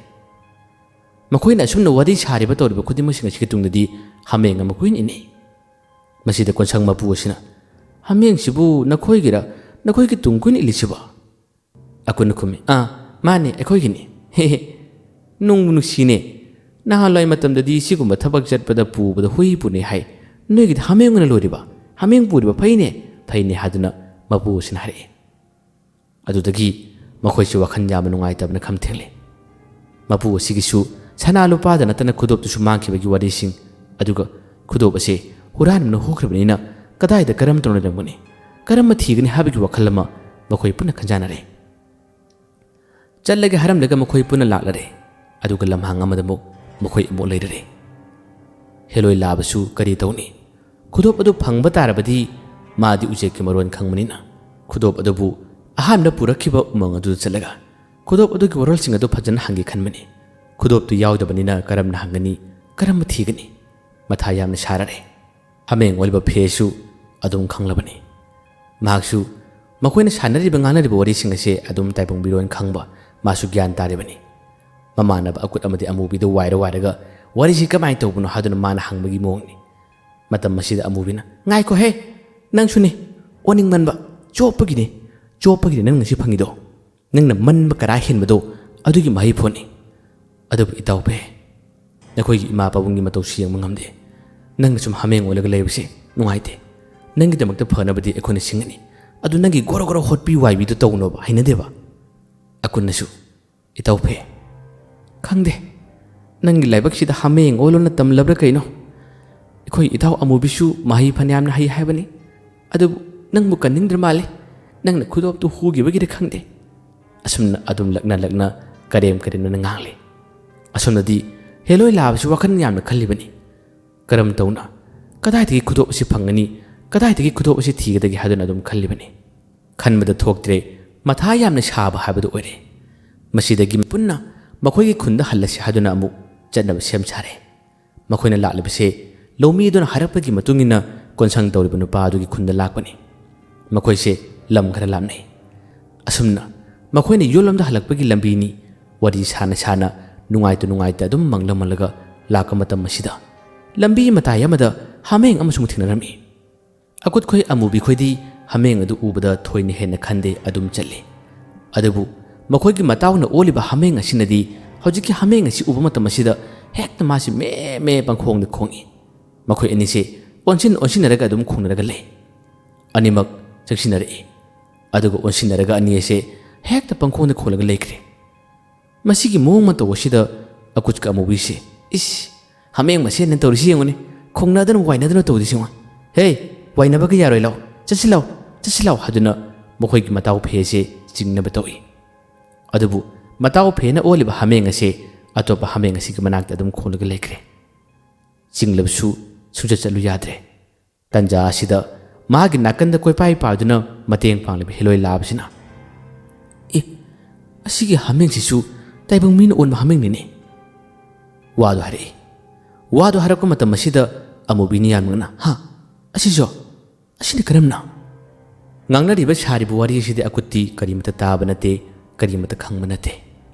ꯃꯈꯣꯏꯅ ꯑꯁꯨꯝꯅ ꯋꯥꯔꯤ ꯁꯥꯔꯤꯕ ꯇꯧꯔꯤꯕ ꯈꯨꯗꯤꯡꯃꯛꯁꯤꯡ ꯑꯁꯤꯒꯤ ꯇꯨꯡꯗꯗꯤ ꯍꯥꯃꯦꯡ ꯑꯃ ꯀꯨꯏꯅ ꯏꯟꯅꯩ꯫ ꯃꯁꯤꯗ ꯀꯣꯟꯁꯪ ꯃꯄꯨ ꯑꯁꯤꯅ, "ꯍꯥꯃꯦꯡꯁꯤꯕꯨ ꯅꯈꯣꯏꯒꯤꯔ, ꯅꯈꯣꯏꯒꯤ ꯇꯨꯡ ꯀꯨꯏꯅ ꯏꯜꯂꯤꯁꯤꯕꯣ?" ꯑꯀꯨꯠꯅ ꯈꯨꯝꯃꯤ, "ꯑꯥ, ꯃꯥꯅꯦ, ꯑꯩꯈꯣꯏꯒꯤꯅꯤ꯫ ꯍꯦ ꯍꯦ, ꯅꯨꯡꯕꯨ ꯅꯨꯡꯁꯤꯅꯦ꯫ ꯅꯍꯥꯟꯋꯥꯏ ꯃꯇꯝꯗꯗꯤ ꯁꯤꯒꯨꯝꯕ ꯊꯕꯛ ꯆꯠꯄꯗ ꯄꯨꯕꯗ ꯍꯨꯏ ꯄꯨꯅꯩ ꯍꯥꯏ꯫ ꯅꯣꯏꯒꯤꯗꯤ ꯍꯥꯃꯦꯡ ꯑꯣꯏꯅ ꯂꯣꯏꯔꯤꯕ? ꯍꯥꯃꯦꯡ ꯄꯨꯔꯤꯕ ꯐꯩꯅꯦ, ꯐꯩꯅꯦ" ꯍꯥꯏꯗꯨꯅ ꯃꯄꯨ ꯑꯁꯤꯅ ꯍꯥꯏꯔꯛꯏ꯫ ꯑꯗꯨꯗꯒꯤ ꯃꯈꯣꯏꯁꯨ ꯋꯥꯈꯜ ꯌꯥꯝꯅ ꯅꯨꯡꯉꯥꯏꯇꯕꯅ ꯈꯝ ꯊꯦꯡꯂꯦ꯫ ꯃꯄꯨ ꯑꯁꯤꯒꯤꯁꯨ ꯁꯅꯥ ꯂꯨꯄꯥꯗ ꯅꯠꯇꯅ ꯈꯨꯗꯣꯞꯇꯨꯁꯨ ꯃꯥꯡꯈꯤꯕꯒꯤ ꯋꯥꯔꯤꯁꯤꯡ, ꯑꯗꯨꯒ ꯈꯨꯗꯣꯞ ꯑꯁꯦ ꯍꯨꯔꯥꯟꯕꯅ ꯍꯨꯈ꯭ꯔꯕꯅꯤꯅ ꯀꯗꯥꯏꯗ ꯀꯔꯝ ꯇꯧꯅ ꯂꯩꯔꯝꯒꯅꯤ, ꯀꯔꯝꯅ ꯊꯤꯒꯅꯤ ꯍꯥꯏꯕꯒꯤ ꯋꯥꯈꯜ ꯑꯃ ꯃꯈꯣꯏ ꯄꯨꯟꯅ ꯈꯟꯖꯥꯟꯅꯔꯦ꯫ ꯆꯠꯂꯒꯦ ꯍꯥꯏꯔꯝꯂꯒ ꯃꯈꯣꯏ ꯄꯨꯟꯅ ꯂꯥꯛꯂꯔꯦ꯫ ꯑꯗꯨꯒ ꯂꯝꯍꯥꯡ ꯑꯃꯗ ꯑꯃꯨꯛ ꯃꯈꯣꯏ ꯑꯃꯨꯛ ꯂꯩꯔꯔꯦ꯫ ꯍꯦꯂꯣꯏ ꯂꯥꯕꯁꯨ ꯀꯔꯤ ꯇꯧꯅꯤ? ꯈꯨꯗꯣꯞ ꯑꯗꯨ ꯐꯪꯕ ꯇꯥꯔꯕꯗꯤ ꯃꯥꯗꯤ ꯎꯆꯦꯛꯀꯤ ꯃꯔꯣꯟ ꯈꯪꯕꯅꯤꯅ, ꯈꯨꯗꯣꯞ ꯑꯗꯨꯕꯨ ꯑꯍꯥꯟꯕ ꯄꯨꯔꯛꯈꯤꯕ ꯎꯃꯪ ꯑꯗꯨꯗ ꯆꯠꯂꯒ ꯈꯨꯗꯣꯞ ꯑꯗꯨꯒꯤ ꯋꯥꯔꯣꯜꯁꯤꯡ ꯑꯗꯨ ꯐꯖꯅ ꯍꯪꯒꯦ ꯈꯟꯕꯅꯤ꯫ ꯈꯨꯗꯣꯞꯇꯨ ꯌꯥꯎꯗꯕꯅꯤꯅ ꯀꯔꯝꯅ ꯍꯪꯒꯅꯤ? ꯀꯔꯝꯅ ꯊꯤꯒꯅꯤ? ꯃꯊꯥ ꯌꯥꯝꯅ ꯁꯥꯔꯔꯦ꯫ ꯍꯥꯃꯦꯡ ꯑꯣꯜꯂꯤꯕ ꯐꯦꯁꯨ ꯑꯗꯨꯝ ꯈꯪꯂꯕꯅꯤ꯫ ꯃꯍꯥꯛꯁꯨ ꯃꯈꯣꯏꯅ ꯁꯥꯟꯅꯔꯤꯕ ꯉꯥꯡꯅꯔꯤꯕ ꯋꯥꯔꯤꯁꯤꯡ ꯑꯁꯦ ꯑꯗꯨꯝ ꯇꯥꯏꯕꯪ ꯃꯤꯔꯣꯟ ꯈꯪꯕ, ꯃꯥꯁꯨ ꯒ꯭ꯌꯥꯟ ꯇꯥꯔꯤꯕꯅꯤ꯫ ꯃꯃꯥꯟꯅꯕ ꯑꯀꯨꯠ ꯑꯃꯗꯤ ꯑꯃꯨꯕꯤꯗ ꯋꯥꯏꯔ ꯋꯥꯏꯔꯒ "ꯋꯥꯔꯤꯁꯤ ꯀꯃꯥꯏꯅ ꯇꯧꯕꯅꯣ?" ꯍꯥꯏꯗꯨꯅ ꯃꯥꯅ ꯍꯪꯕꯒꯤ ꯃꯑꯣꯡꯅꯤ꯫ ꯃꯇꯝ ꯑꯁꯤꯗ ꯑꯃꯨꯕꯤꯅ, "ꯉꯥꯏꯈꯣꯍꯦ, ꯅꯪꯁꯨꯅꯦ, ꯑꯣꯅꯤꯡꯃꯟꯕ, ꯆꯣꯞꯄꯒꯤꯅꯦ, ꯆꯣꯞꯄꯒꯤꯅꯦ ꯅꯪ ꯉꯁꯤ ꯐꯪꯉꯤꯗꯣ꯫ ꯅꯪꯅ ꯃꯟꯕ ꯀꯔꯥ ꯍꯦꯟꯕꯗꯣ, ꯑꯗꯨꯒꯤ ꯃꯍꯩ ꯐꯣꯟꯅꯤ꯫ ꯑꯗꯨꯕꯨ ꯏꯇꯥꯎ ꯐꯦ, ꯅꯈꯣꯏꯒꯤ ꯏꯃꯥ ꯄꯥꯕꯨꯡꯒꯤ ꯃꯇꯧꯁꯨ ꯌꯦꯡꯕ ꯉꯝꯗꯦ꯫ ꯅꯪꯅ ꯁꯨꯝ ꯍꯥꯃꯦꯡ ꯑꯣꯜꯂꯒ ꯂꯩꯕꯁꯦ ꯅꯨꯡꯉꯥꯏꯇꯦ꯫ ꯅꯪꯒꯤꯗꯃꯛꯇ ꯐꯅꯕꯗꯤ ꯑꯩꯈꯣꯏꯅ ꯁꯤꯡꯒꯅꯤ꯫ ꯑꯗꯨ ꯅꯪꯒꯤ ꯒꯣꯔꯣ ꯒꯣꯔꯣ ꯍꯣꯠꯄꯤ ꯋꯥꯏꯕꯤꯗꯨ ꯇꯧꯅꯣꯕ, ꯍꯩꯅꯗꯦꯕ꯫" ꯑꯀꯨꯟꯅꯁꯨ, "ꯏꯇꯥꯎ ꯐꯦ, ꯈꯪꯗꯦ, ꯅꯪꯒꯤ ꯂꯥꯏꯕꯛꯁꯤꯗ ꯍꯥꯃꯦꯡ ꯑꯣꯜꯂꯣꯅ ꯇꯝꯂꯕ꯭ꯔꯥ ꯀꯩꯅꯣ? ꯑꯩꯈꯣꯏ ꯏꯇꯥꯎ ꯑꯃꯨꯕꯤꯁꯨ ꯃꯍꯩ ꯐꯅꯌꯥꯝꯅ ꯍꯩ ꯍꯥꯏꯕꯅꯤ꯫ ꯑꯗꯨꯕꯨ ꯅꯪꯕꯨ ꯀꯟꯅꯤꯡꯗ꯭ꯔ ꯃꯥꯜꯂꯦ꯫ ꯅꯪꯅ ꯈꯨꯗꯣꯞꯇꯨ ꯍꯨꯈꯤꯕꯒꯤꯔ ꯈꯪꯗꯦ꯫" ꯑꯁꯨꯝꯅ ꯑꯗꯨꯝ ꯂꯛꯅ ꯂꯛꯅ ꯀꯔꯦꯝ ꯀꯔꯦꯝꯅꯅ ꯉꯥꯡꯂꯤ꯫ ꯑꯁꯣꯝꯗꯗꯤ ꯍꯦꯂꯣꯏ ꯂꯥꯕꯁꯨ ꯋꯥꯈꯜ ꯌꯥꯝꯅ ꯈꯜꯂꯤꯕꯅꯤ꯫ ꯀꯔꯝ ꯇꯧꯅ? ꯀꯗꯥꯏꯗꯒꯤ ꯈꯨꯗꯣꯞ ꯑꯁꯤ ꯐꯪꯒꯅꯤ? ꯀꯗꯥꯏꯗꯒꯤ ꯈꯨꯗꯣꯞ ꯑꯁꯤ ꯊꯤꯒꯗꯒꯦ ꯍꯥꯏꯗꯨꯅ ꯑꯗꯨꯝ ꯈꯜꯂꯤꯕꯅꯤ꯫ ꯈꯟꯕꯗ ꯊꯣꯛꯇ꯭ꯔꯦ, ꯃꯊꯥ ꯌꯥꯝꯅ ꯁꯥꯕ ꯍꯥꯏꯕꯗꯨ ꯑꯣꯏꯔꯦ꯫ ꯃꯁꯤꯗꯒꯤ ꯄꯨꯟꯅ ꯃꯈꯣꯏꯒꯤ ꯈꯨꯟꯗ ꯍꯜꯂꯁꯤ ꯍꯥꯏꯗꯨꯅ ꯑꯃꯨꯛ ꯆꯠꯅꯕ ꯁꯦꯝ ꯁꯥꯔꯦ꯫ ꯃꯈꯣꯏꯅ ꯂꯥꯛꯂꯤꯕꯁꯦ ꯂꯧꯃꯤ ꯑꯗꯨꯅ ꯍꯥꯏꯔꯛꯄꯒꯤ ꯃꯇꯨꯡ ꯏꯟꯅ ꯀꯣꯟꯁꯪ ꯇꯧꯔꯤꯕ ꯅꯨꯄꯥ ꯑꯗꯨꯒꯤ ꯈꯨꯟꯗ ꯂꯥꯛꯄꯅꯤ꯫ ꯃꯈꯣꯏꯁꯦ ꯂꯝ ꯈꯔ ꯂꯥꯞꯅꯩ꯫ ꯑꯁꯨꯝꯅ ꯃꯈꯣꯏꯅ ꯌꯨꯝꯂꯣꯝꯗ ꯍꯜꯂꯛꯄꯒꯤ ꯂꯝꯕꯤꯅꯤ꯫ ꯋꯥꯔꯤ ꯁꯥꯅ ꯁꯥꯅ, ꯅꯨꯡꯉꯥꯏꯇ ꯅꯨꯡꯉꯥꯏꯇ ꯑꯗꯨꯝ ꯃꯪꯂ ꯃꯪꯂꯒ ꯂꯥꯛꯄ ꯃꯇꯝ ꯑꯁꯤꯗ ꯂꯝꯕꯤ ꯃꯇꯥꯏ ꯑꯃꯗ ꯍꯥꯃꯦꯡ ꯑꯃꯁꯨ ꯊꯦꯡꯅꯔꯝꯃꯤ꯫ ꯑꯀꯨꯠꯈꯣꯏ ꯑꯃꯨꯕꯤꯈꯣꯏꯗꯤ ꯍꯥꯃꯦꯡ ꯑꯗꯨ ꯎꯕꯗ ꯊꯣꯏꯅ ꯍꯦꯟꯅ ꯈꯟꯗꯦ, ꯑꯗꯨꯝ ꯆꯠꯂꯤ꯫ ꯑꯗꯨꯕꯨ ꯃꯈꯣꯏꯒꯤ ꯃꯇꯥꯎꯅ ꯑꯣꯜꯂꯤꯕ ꯍꯥꯃꯦꯡ ꯑꯁꯤꯅꯗꯤ ꯍꯧꯖꯤꯛꯀꯤ ꯍꯥꯃꯦꯡ ꯑꯁꯤ ꯎꯕ ꯃꯇꯝ ꯑꯁꯤꯗ ꯍꯦꯛꯇ ꯃꯥꯁꯤ ꯃꯦ ꯃꯦ ꯄꯪꯈꯣꯡꯗ ꯈꯣꯡꯏ꯫ ꯃꯈꯣꯏ ꯑꯅꯤꯁꯦ ꯑꯣꯟꯁꯤꯟ ꯑꯣꯟꯁꯤꯟꯅꯔꯒ ꯑꯗꯨꯝ ꯈꯣꯡꯅꯔꯒ ꯂꯩ꯫ ꯑꯅꯤꯃꯛ ꯆꯪꯁꯤꯟꯅꯔꯛꯏ꯫ ꯑꯗꯨꯒ ꯑꯣꯟꯁꯤꯟꯅꯔꯒ ꯑꯅꯤ ꯑꯁꯦ ꯍꯦꯛꯇ ꯄꯪꯈꯣꯡꯗ ꯈꯣꯡꯂꯒ ꯂꯩꯈ꯭ꯔꯦ꯫ ꯃꯁꯤꯒꯤ ꯃꯑꯣꯡ ꯃꯇꯧ ꯑꯁꯤꯗ ꯑꯀꯨꯠꯀ ꯑꯃꯨꯕꯤꯁꯦ, "ꯏꯁ, ꯍꯥꯃꯦꯡ ꯃꯁꯦꯟꯅ ꯇꯧꯔꯤꯁꯤ ꯌꯦꯡꯉꯨꯅꯦ, ꯈꯣꯡꯅꯗꯅ ꯋꯥꯏꯅꯗꯅ ꯇꯧꯔꯤꯁꯤ ꯌꯦꯡꯉꯨ꯫ ꯍꯦ, ꯋꯥꯏꯅꯕꯒ ꯌꯥꯔꯣꯏ, ꯂꯥꯎ, ꯆꯠꯁꯤ ꯂꯥꯎ, ꯆꯠꯁꯤ ꯂꯥꯎ" ꯍꯥꯏꯗꯨꯅ ꯃꯈꯣꯏꯒꯤ ꯃꯇꯥꯎ ꯐꯦ ꯑꯁꯦ ꯆꯤꯡꯅꯕ ꯇꯧꯏ꯫ ꯑꯗꯨꯕꯨ ꯃꯇꯥꯎ ꯐꯦꯅ ꯑꯣꯜꯂꯤꯕ ꯍꯥꯃꯦꯡ ꯑꯁꯦ ꯑꯇꯣꯞꯄ ꯍꯥꯃꯦꯡ ꯑꯁꯤꯒꯤ ꯃꯅꯥꯛꯇ ꯑꯗꯨꯝ ꯈꯣꯡꯂꯒ ꯂꯩꯈ꯭ꯔꯦ꯫ ꯆꯤꯡꯂꯕꯁꯨ ꯁꯨꯡꯆꯠ ꯆꯠꯂꯨ ꯌꯥꯗ꯭ꯔꯦ꯫ ꯇꯟꯖꯥ ꯑꯁꯤꯗ ꯃꯥꯒꯤ ꯅꯥꯀꯟꯗ ꯀꯣꯏꯄꯥꯏ ꯄꯥꯏꯗꯨꯅ ꯃꯇꯦꯡ ꯄꯥꯡꯂꯤꯕ ꯍꯦꯂꯣꯏ ꯂꯥꯕꯁꯤꯅ, "ꯑꯦ, ꯑꯁꯤꯒꯤ ꯍꯥꯃꯦꯡꯁꯤꯁꯨ ꯇꯥꯏꯕꯪ ꯃꯤꯅ ꯑꯣꯟꯕ ꯍꯥꯃꯦꯡꯅꯤꯅꯦ꯫" ꯋꯥꯗꯨ ꯍꯥꯏꯔꯛꯏ꯫ ꯋꯥꯗꯨ ꯍꯥꯏꯔꯛꯄ ꯃꯇꯝ ꯑꯁꯤꯗ ꯑꯃꯨꯕꯤꯅ ꯌꯥꯝꯅ ꯉꯛꯅ, "ꯍꯥ? ꯑꯁꯤꯁꯨ? ꯑꯁꯤꯅ ꯀꯔꯝꯅ?" ꯉꯥꯡꯅꯔꯤꯕ ꯁꯥꯔꯤꯕ ꯋꯥꯔꯤ ꯑꯁꯤꯗꯤ ꯑꯀꯨꯠꯇꯤ ꯀꯔꯤꯃꯇ ꯇꯥꯕ ꯅꯠꯇꯦ, ꯀꯔꯤꯃꯇ ꯈꯪꯕ ꯅꯠꯇꯦ꯫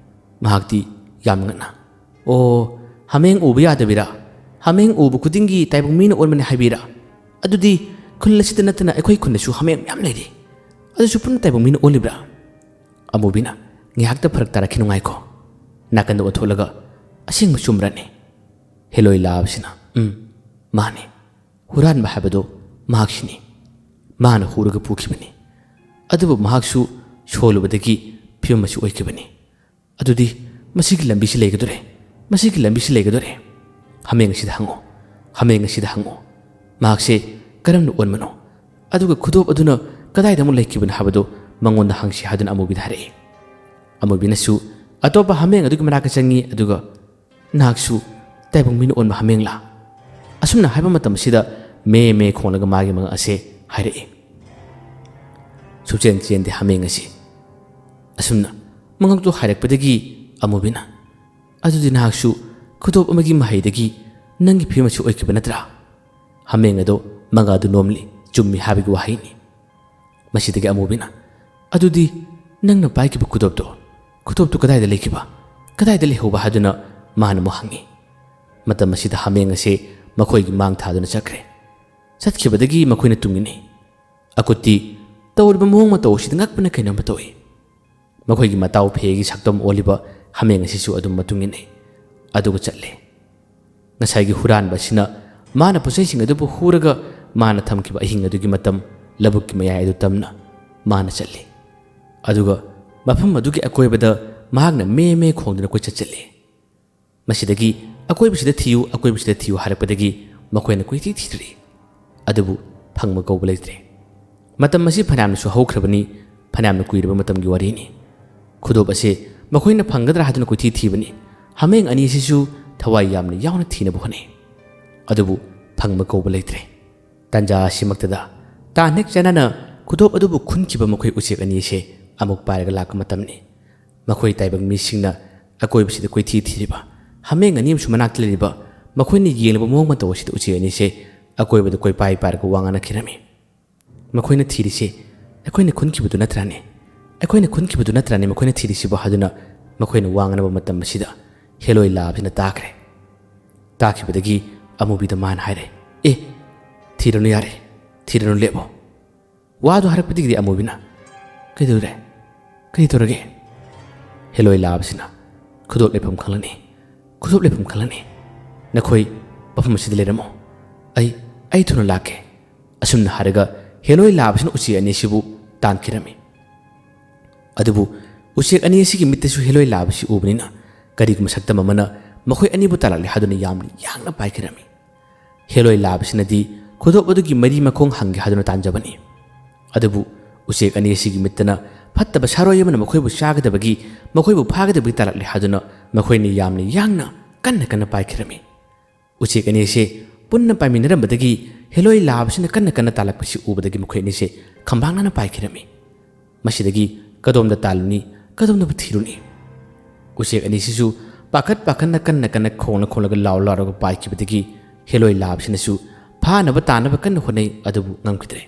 ꯃꯍꯥꯛꯇꯤ ꯌꯥꯝ ꯉꯛꯅ, "ꯑꯣ, ꯍꯥꯃꯦꯡ ꯎꯕ ꯌꯥꯗꯕꯤꯔꯥ? ꯍꯥꯃꯦꯡ ꯎꯕ ꯈꯨꯗꯤꯡꯒꯤ ꯇꯥꯏꯕꯪ ꯃꯤꯅ ꯑꯣꯟꯕꯅꯤ ꯍꯥꯏꯕꯤꯔꯥ? ꯑꯗꯨꯗꯤ ꯈꯨꯜ ꯑꯁꯤꯗ ꯅꯠꯇꯅ ꯑꯩꯈꯣꯏ ꯈꯨꯟꯗꯁꯨ ꯍꯥꯃꯦꯡ ꯃꯌꯥꯝ ꯂꯩꯔꯤ, ꯑꯗꯨꯁꯨ ꯄꯨꯟꯅ ꯇꯥꯏꯕꯪ ꯃꯤꯅ ꯑꯣꯜꯂꯤꯕ꯭ꯔꯥ? ꯑꯃꯨꯕꯤꯅ, ꯉꯥꯏꯍꯥꯛꯇ ꯐꯔꯛ ꯇꯥꯔꯛꯈꯤꯅꯨ, ꯉꯥꯏꯈꯣ꯫ ꯅꯥꯀꯟꯗ ꯑꯣꯟꯊꯣꯛꯂꯒ, ꯑꯁꯦꯡꯕ ꯆꯨꯝꯕ꯭ꯔꯅꯦ? ꯍꯦꯂꯣꯏ ꯂꯥꯕꯁꯤꯅ, ꯎꯝ, ꯃꯥꯅꯤ꯫ ꯍꯨꯔꯥꯟꯕ ꯍꯥꯏꯕꯗꯨ ꯃꯍꯥꯛꯁꯤꯅꯤ꯫ ꯃꯥꯅ ꯍꯨꯔꯒ ꯄꯨꯈꯤꯕꯅꯤ꯫ ꯑꯗꯨꯕꯨ ꯃꯍꯥꯛꯁꯨ ꯁꯣꯜꯂꯨꯕꯗꯒꯤ ꯐꯤꯕꯝ ꯑꯁꯤ ꯑꯣꯏꯈꯤꯕꯅꯤ꯫ ꯑꯗꯨꯗꯤ ꯃꯁꯤꯒꯤ ꯂꯝꯕꯤꯁꯤ ꯂꯩꯒꯗꯣꯔꯦ, ꯃꯁꯤꯒꯤ ꯂꯝꯕꯤꯁꯤ ꯂꯩꯒꯗꯣꯔꯦ꯫ ꯍꯥꯃꯦꯡ ꯑꯁꯤꯗ ꯍꯪꯉꯨ, ꯍꯥꯃꯦꯡ ꯑꯁꯤꯗ ꯍꯪꯉꯨ꯫ ꯃꯍꯥꯛꯁꯦ ꯀꯔꯝꯅ ꯑꯣꯟꯕꯅꯣ? ꯑꯗꯨꯒ ꯈꯨꯗꯣꯞ ꯑꯗꯨꯅ ꯀꯗꯥꯏꯗ ꯑꯃꯨꯛ ꯂꯩꯈꯤꯕꯅꯣ ꯍꯥꯏꯕꯗꯨ ꯃꯉꯣꯟꯗ ꯍꯪꯁꯤ ꯍꯥꯏꯗꯨꯅ ꯑꯃꯨꯕꯤꯗ ꯍꯥꯏꯔꯛꯏ꯫ ꯑꯃꯨꯕꯤꯅꯁꯨ ꯑꯇꯣꯞꯄ ꯍꯥꯃꯦꯡ ꯑꯗꯨꯒꯤ ꯃꯅꯥꯛꯇ ꯆꯪꯉꯤ, ꯑꯗꯨꯒ, "ꯅꯍꯥꯛꯁꯨ ꯇꯥꯏꯕꯪ ꯃꯤꯅ ꯑꯣꯟꯕ ꯍꯥꯃꯦꯡꯂꯥ?" ꯑꯁꯨꯝꯅ ꯍꯥꯏꯕ ꯃꯇꯝ ꯑꯁꯤꯗ ꯃꯦ ꯃꯦ ꯈꯣꯡꯂꯒ ꯃꯥꯒꯤ ꯃꯉꯛ ꯑꯁꯦ ꯍꯥꯏꯔꯛꯏ꯫ ꯁꯨꯛꯆꯦꯟ ꯆꯦꯟꯗꯦ ꯍꯥꯃꯦꯡ ꯑꯁꯤ꯫ ꯑꯁꯨꯝꯅ ꯃꯉꯛꯇꯨ ꯍꯥꯏꯔꯛꯄꯗꯒꯤ ꯑꯃꯨꯕꯤꯅ, "ꯑꯗꯨꯗꯤ ꯅꯍꯥꯛꯁꯨ ꯈꯨꯗꯣꯞ ꯑꯃꯒꯤ ꯃꯍꯩꯗꯒꯤ ꯅꯪꯒꯤ ꯐꯤꯕꯝ ꯑꯁꯤ ꯑꯣꯏꯈꯤꯕ ꯅꯠꯇ꯭ꯔꯥ?" ꯍꯥꯃꯦꯡ ꯑꯗꯣ ꯃꯉꯛ ꯑꯗꯨ ꯅꯣꯝꯂꯤ, ꯆꯨꯝꯃꯤ ꯍꯥꯏꯕꯒꯤ ꯋꯥꯍꯩꯅꯤ꯫ ꯃꯁꯤꯗꯒꯤ ꯑꯃꯨꯕꯤꯅ, "ꯑꯗꯨꯗꯤ ꯅꯪꯅ ꯄꯥꯏꯈꯤꯕ ꯈꯨꯗꯣꯞꯇꯣ, ꯈꯨꯗꯣꯞꯇꯨ ꯀꯗꯥꯏꯗ ꯂꯩꯈꯤꯕ? ꯀꯗꯥꯏꯗ ꯂꯩꯍꯧꯕ?" ꯍꯥꯏꯗꯨꯅ ꯃꯥꯅ ꯑꯃꯨꯛ ꯍꯪꯉꯤ꯫ ꯃꯇꯝ ꯑꯁꯤꯗ ꯍꯥꯃꯦꯡ ꯑꯁꯦ ꯃꯈꯣꯏꯒꯤ ꯃꯥꯡ ꯊꯥꯗꯨꯅ ꯆꯠꯈ꯭ꯔꯦ꯫ ꯆꯠꯈꯤꯕꯗꯒꯤ ꯃꯈꯣꯏꯅ ꯇꯨꯡ ꯏꯟꯅꯩ꯫ ꯑꯀꯨꯠꯇꯤ ꯇꯧꯔꯤꯕ ꯃꯑꯣꯡ ꯃꯇꯧ ꯑꯁꯤꯗ ꯉꯛꯄꯅ ꯀꯩꯅꯣꯝꯃ ꯇꯧꯏ꯫ ꯃꯈꯣꯏꯒꯤ ꯃꯇꯥꯎ ꯐꯦꯒꯤ ꯁꯛꯇꯝ ꯑꯣꯜꯂꯤꯕ ꯍꯥꯃꯦꯡ ꯑꯁꯤꯁꯨ ꯑꯗꯨꯝ ꯃꯇꯨꯡ ꯏꯟꯅꯩ꯫ ꯑꯗꯨꯒ ꯆꯠꯂꯦ꯫ ꯉꯁꯥꯏꯒꯤ ꯍꯨꯔꯥꯟꯕ ꯑꯁꯤꯅ ꯃꯥꯅ ꯄꯣꯠꯆꯩꯁꯤꯡ ꯑꯗꯨꯕꯨ ꯍꯨꯔꯒ ꯃꯥꯅ ꯊꯝꯈꯤꯕ ꯑꯍꯤꯡ ꯑꯗꯨꯒꯤ ꯃꯇꯝ ꯂꯧꯕꯨꯛꯀꯤ ꯃꯌꯥꯏ ꯑꯗꯨ ꯇꯝꯅ ꯃꯥꯅ ꯆꯠꯂꯤ꯫ ꯑꯗꯨꯒ ꯃꯐꯝ ꯑꯗꯨꯒꯤ ꯑꯀꯣꯏꯕꯗ ꯃꯍꯥꯛꯅ ꯃꯦ ꯃꯦ ꯈꯣꯡꯗꯨꯅ ꯀꯣꯏꯆꯠ ꯆꯠꯂꯤ꯫ ꯃꯁꯤꯗꯒꯤ, "ꯑꯀꯣꯏꯕꯁꯤꯗ ꯊꯤꯌꯨ, ꯑꯀꯣꯏꯕꯁꯤꯗ ꯊꯤꯌꯨ" ꯍꯥꯏꯔꯛꯄꯗꯒꯤ ꯃꯈꯣꯏꯅ ꯀꯣꯏꯊꯤ ꯊꯤꯗ꯭ꯔꯤ꯫ ꯑꯗꯨꯕꯨ ꯐꯪꯕ ꯀꯧꯕ ꯂꯩꯇ꯭ꯔꯦ꯫ ꯃꯇꯝ ꯑꯁꯤ ꯐꯅꯌꯥꯝꯅꯁꯨ ꯍꯧꯈ꯭ꯔꯕꯅꯤ, ꯐꯅꯌꯥꯝꯅ ꯀꯨꯏꯔꯕ ꯃꯇꯝꯒꯤ ꯋꯥꯔꯤꯅꯤ꯫ ꯈꯨꯗꯣꯞ ꯑꯁꯤ ꯃꯈꯣꯏꯅ ꯐꯪꯒꯗ꯭ꯔꯥ ꯍꯥꯏꯗꯨꯅ ꯀꯣꯏꯊꯤ ꯊꯤꯕꯅꯤ꯫ ꯍꯥꯃꯦꯡ ꯑꯅꯤ ꯑꯁꯤꯁꯨ ꯊꯋꯥꯏ ꯌꯥꯝꯅ ꯌꯥꯎꯅ ꯊꯤꯅꯕ ꯍꯣꯠꯅꯩ꯫ ꯑꯗꯨꯕꯨ ꯐꯪꯕ ꯀꯧꯕ ꯂꯩꯇ꯭ꯔꯦ꯫ ꯇꯥꯟꯖꯥ ꯑꯁꯤꯃꯛꯇꯗ ꯇꯥꯟ ꯍꯦꯛ ꯆꯥꯟꯅꯅ ꯈꯨꯗꯣꯞ ꯑꯗꯨꯕꯨ ꯈꯨꯟꯈꯤꯕ ꯃꯈꯣꯏ ꯎꯆꯦꯛ ꯑꯅꯤ ꯑꯁꯤ ꯑꯃꯨꯛ ꯄꯥꯏꯔꯒ ꯂꯥꯛꯄ ꯃꯇꯝꯅꯤ꯫ ꯃꯈꯣꯏ ꯇꯥꯏꯕꯪ ꯃꯤꯁꯤꯡꯅ ꯑꯀꯣꯏꯕꯁꯤꯗ ꯀꯣꯏꯊꯤ ꯊꯤꯔꯤꯕ ꯍꯥꯃꯦꯡ ꯑꯅꯤ ꯑꯃꯁꯨ ꯃꯅꯥꯛꯇ ꯂꯩꯔꯤꯕ ꯃꯈꯣꯏꯅ ꯌꯦꯡꯂꯤꯕ ꯃꯑꯣꯡ ꯃꯇꯧ ꯑꯁꯤꯗ ꯎꯆꯦꯛ ꯑꯅꯤꯁꯦ ꯑꯀꯣꯏꯕꯗ ꯀꯣꯏꯄꯥꯏ ꯄꯥꯏꯔꯒ ꯋꯥ ꯉꯥꯡꯅꯈꯤꯔꯝꯃꯤ꯫ "ꯃꯈꯣꯏꯅ ꯊꯤꯔꯤꯁꯦ ꯑꯩꯈꯣꯏꯅ ꯈꯨꯟꯈꯤꯕꯗꯨ ꯅꯠꯇ꯭ꯔꯥꯅꯦ? ꯑꯩꯈꯣꯏꯅ ꯈꯨꯟꯈꯤꯕꯗꯨ ꯅꯠꯇ꯭ꯔꯥꯅꯦ ꯃꯈꯣꯏꯅ ꯊꯤꯔꯤꯁꯤꯕꯨ?" ꯍꯥꯏꯗꯨꯅ ꯃꯈꯣꯏꯅ ꯋꯥ ꯉꯥꯡꯅꯕ ꯃꯇꯝ ꯑꯁꯤꯗ ꯍꯦꯂꯣꯏ ꯂꯥꯕꯁꯤꯅ ꯇꯥꯈ꯭ꯔꯦ꯫ ꯇꯥꯈꯤꯕꯗꯒꯤ ꯑꯃꯨꯕꯤꯗ ꯃꯥꯅ ꯍꯥꯏꯔꯦ, "ꯑꯦ, ꯊꯤꯔꯅꯨ ꯌꯥꯔꯦ, ꯊꯤꯔꯅꯨ, ꯂꯦꯞꯄꯣ"꯫ ꯋꯥꯗꯨ ꯍꯥꯏꯔꯛꯄꯗꯒꯤꯗꯤ ꯑꯃꯨꯕꯤꯅ, "ꯀꯩꯗꯧꯔꯦ? ꯀꯔꯤ ꯇꯧꯔꯒꯦ?" ꯍꯦꯂꯣꯏ ꯂꯥꯕꯁꯤꯅ, "ꯈꯨꯗꯣꯞ ꯂꯩꯐꯝ ꯈꯪꯂꯅꯤ, ꯈꯨꯗꯣꯞ ꯂꯩꯐꯝ ꯈꯪꯂꯅꯤ꯫ ꯅꯈꯣꯏ ꯃꯐꯝ ꯑꯁꯤꯗ ꯂꯩꯔꯝꯃꯣ꯫ ꯑꯩ, ꯑꯩ ꯊꯨꯅ ꯂꯥꯛꯀꯦ"꯫ ꯑꯁꯨꯝꯅ ꯍꯥꯏꯔꯒ ꯍꯦꯂꯣꯏ ꯂꯥꯕꯁꯤꯅ ꯎꯆꯦꯛ ꯑꯅꯤꯁꯤꯕꯨ ꯇꯥꯟꯈꯤꯔꯝꯃꯤ꯫ ꯑꯗꯨꯕꯨ ꯎꯆꯦꯛ ꯑꯅꯤ ꯑꯁꯤꯒꯤ ꯃꯤꯠꯇꯁꯨ ꯍꯦꯂꯣꯏ ꯂꯥꯕꯁꯤ ꯎꯕꯅꯤꯅ ꯀꯔꯤꯒꯨꯝꯕ ꯁꯛꯇꯝ ꯑꯃꯅ ꯃꯈꯣꯏ ꯑꯅꯤꯕꯨ ꯇꯥꯜꯂꯛꯂꯦ ꯍꯥꯏꯗꯨꯅ ꯌꯥꯝꯅ ꯌꯥꯡꯅ ꯄꯥꯏꯈꯤꯔꯝꯃꯤ꯫ ꯍꯦꯂꯣꯏ ꯂꯥꯕꯁꯤꯅꯗꯤ ꯈꯨꯗꯣꯞ ꯑꯗꯨꯒꯤ ꯃꯔꯤ ꯃꯈꯣꯡ ꯍꯪꯒꯦ ꯍꯥꯏꯗꯨꯅ ꯇꯥꯟꯖꯕꯅꯤ꯫ ꯑꯗꯨꯕꯨ ꯎꯆꯦꯛ ꯑꯅꯤ ꯑꯁꯤꯒꯤ ꯃꯤꯠꯇꯅ ꯐꯠꯇꯕ ꯁꯥꯔꯣꯏ ꯑꯃꯅ ꯃꯈꯣꯏꯕꯨ ꯆꯥꯒꯗꯕꯒꯤ, ꯃꯈꯣꯏꯕꯨ ꯐꯥꯒꯗꯕꯒꯤ ꯇꯥꯜꯂꯛꯂꯦ ꯍꯥꯏꯗꯨꯅ ꯃꯈꯣꯏꯅ ꯌꯥꯝꯅ ꯌꯥꯡꯅ ꯀꯟꯅ ꯀꯟꯅ ꯄꯥꯏꯈꯤꯔꯝꯃꯤ꯫ ꯎꯆꯦꯛ ꯑꯅꯤ ꯑꯁꯤ ꯄꯨꯟꯅ ꯄꯥꯏꯃꯤꯟꯅꯔꯝꯕꯗꯒꯤ ꯍꯦꯂꯣꯏ ꯂꯥꯕꯁꯤꯅ ꯀꯟꯅ ꯀꯟꯅ ꯇꯥꯜꯂꯛꯄꯁꯤ ꯎꯕꯗꯒꯤ ꯃꯈꯣꯏ ꯑꯅꯤꯁꯦ ꯈꯝꯕꯥꯡꯅꯅ ꯄꯥꯏꯈꯤꯔꯝꯃꯤ꯫ ꯃꯁꯤꯗꯒꯤ ꯀꯗꯣꯝꯗ ꯇꯥꯜꯂꯨꯅꯤ, ꯀꯗꯣꯝꯗꯕꯨ ꯊꯤꯔꯨꯅꯤ? ꯎꯆꯦꯛ ꯑꯅꯤꯁꯤꯁꯨ ꯄꯥꯈꯠ ꯄꯥꯈꯠꯅ ꯀꯟꯅ ꯀꯟꯅ ꯈꯣꯡꯅ ꯈꯣꯡꯂꯒ ꯂꯥꯎ ꯂꯥꯎꯔꯒ ꯄꯥꯏꯈꯤꯕꯗꯒꯤ ꯍꯦꯂꯣꯏ ꯂꯥꯕꯁꯤꯅꯁꯨ ꯐꯥꯅꯕ ꯇꯥꯅꯕ ꯀꯟꯅ ꯍꯣꯠꯅꯩ, ꯑꯗꯨꯕꯨ ꯉꯝꯈꯤꯗ꯭ꯔꯦ꯫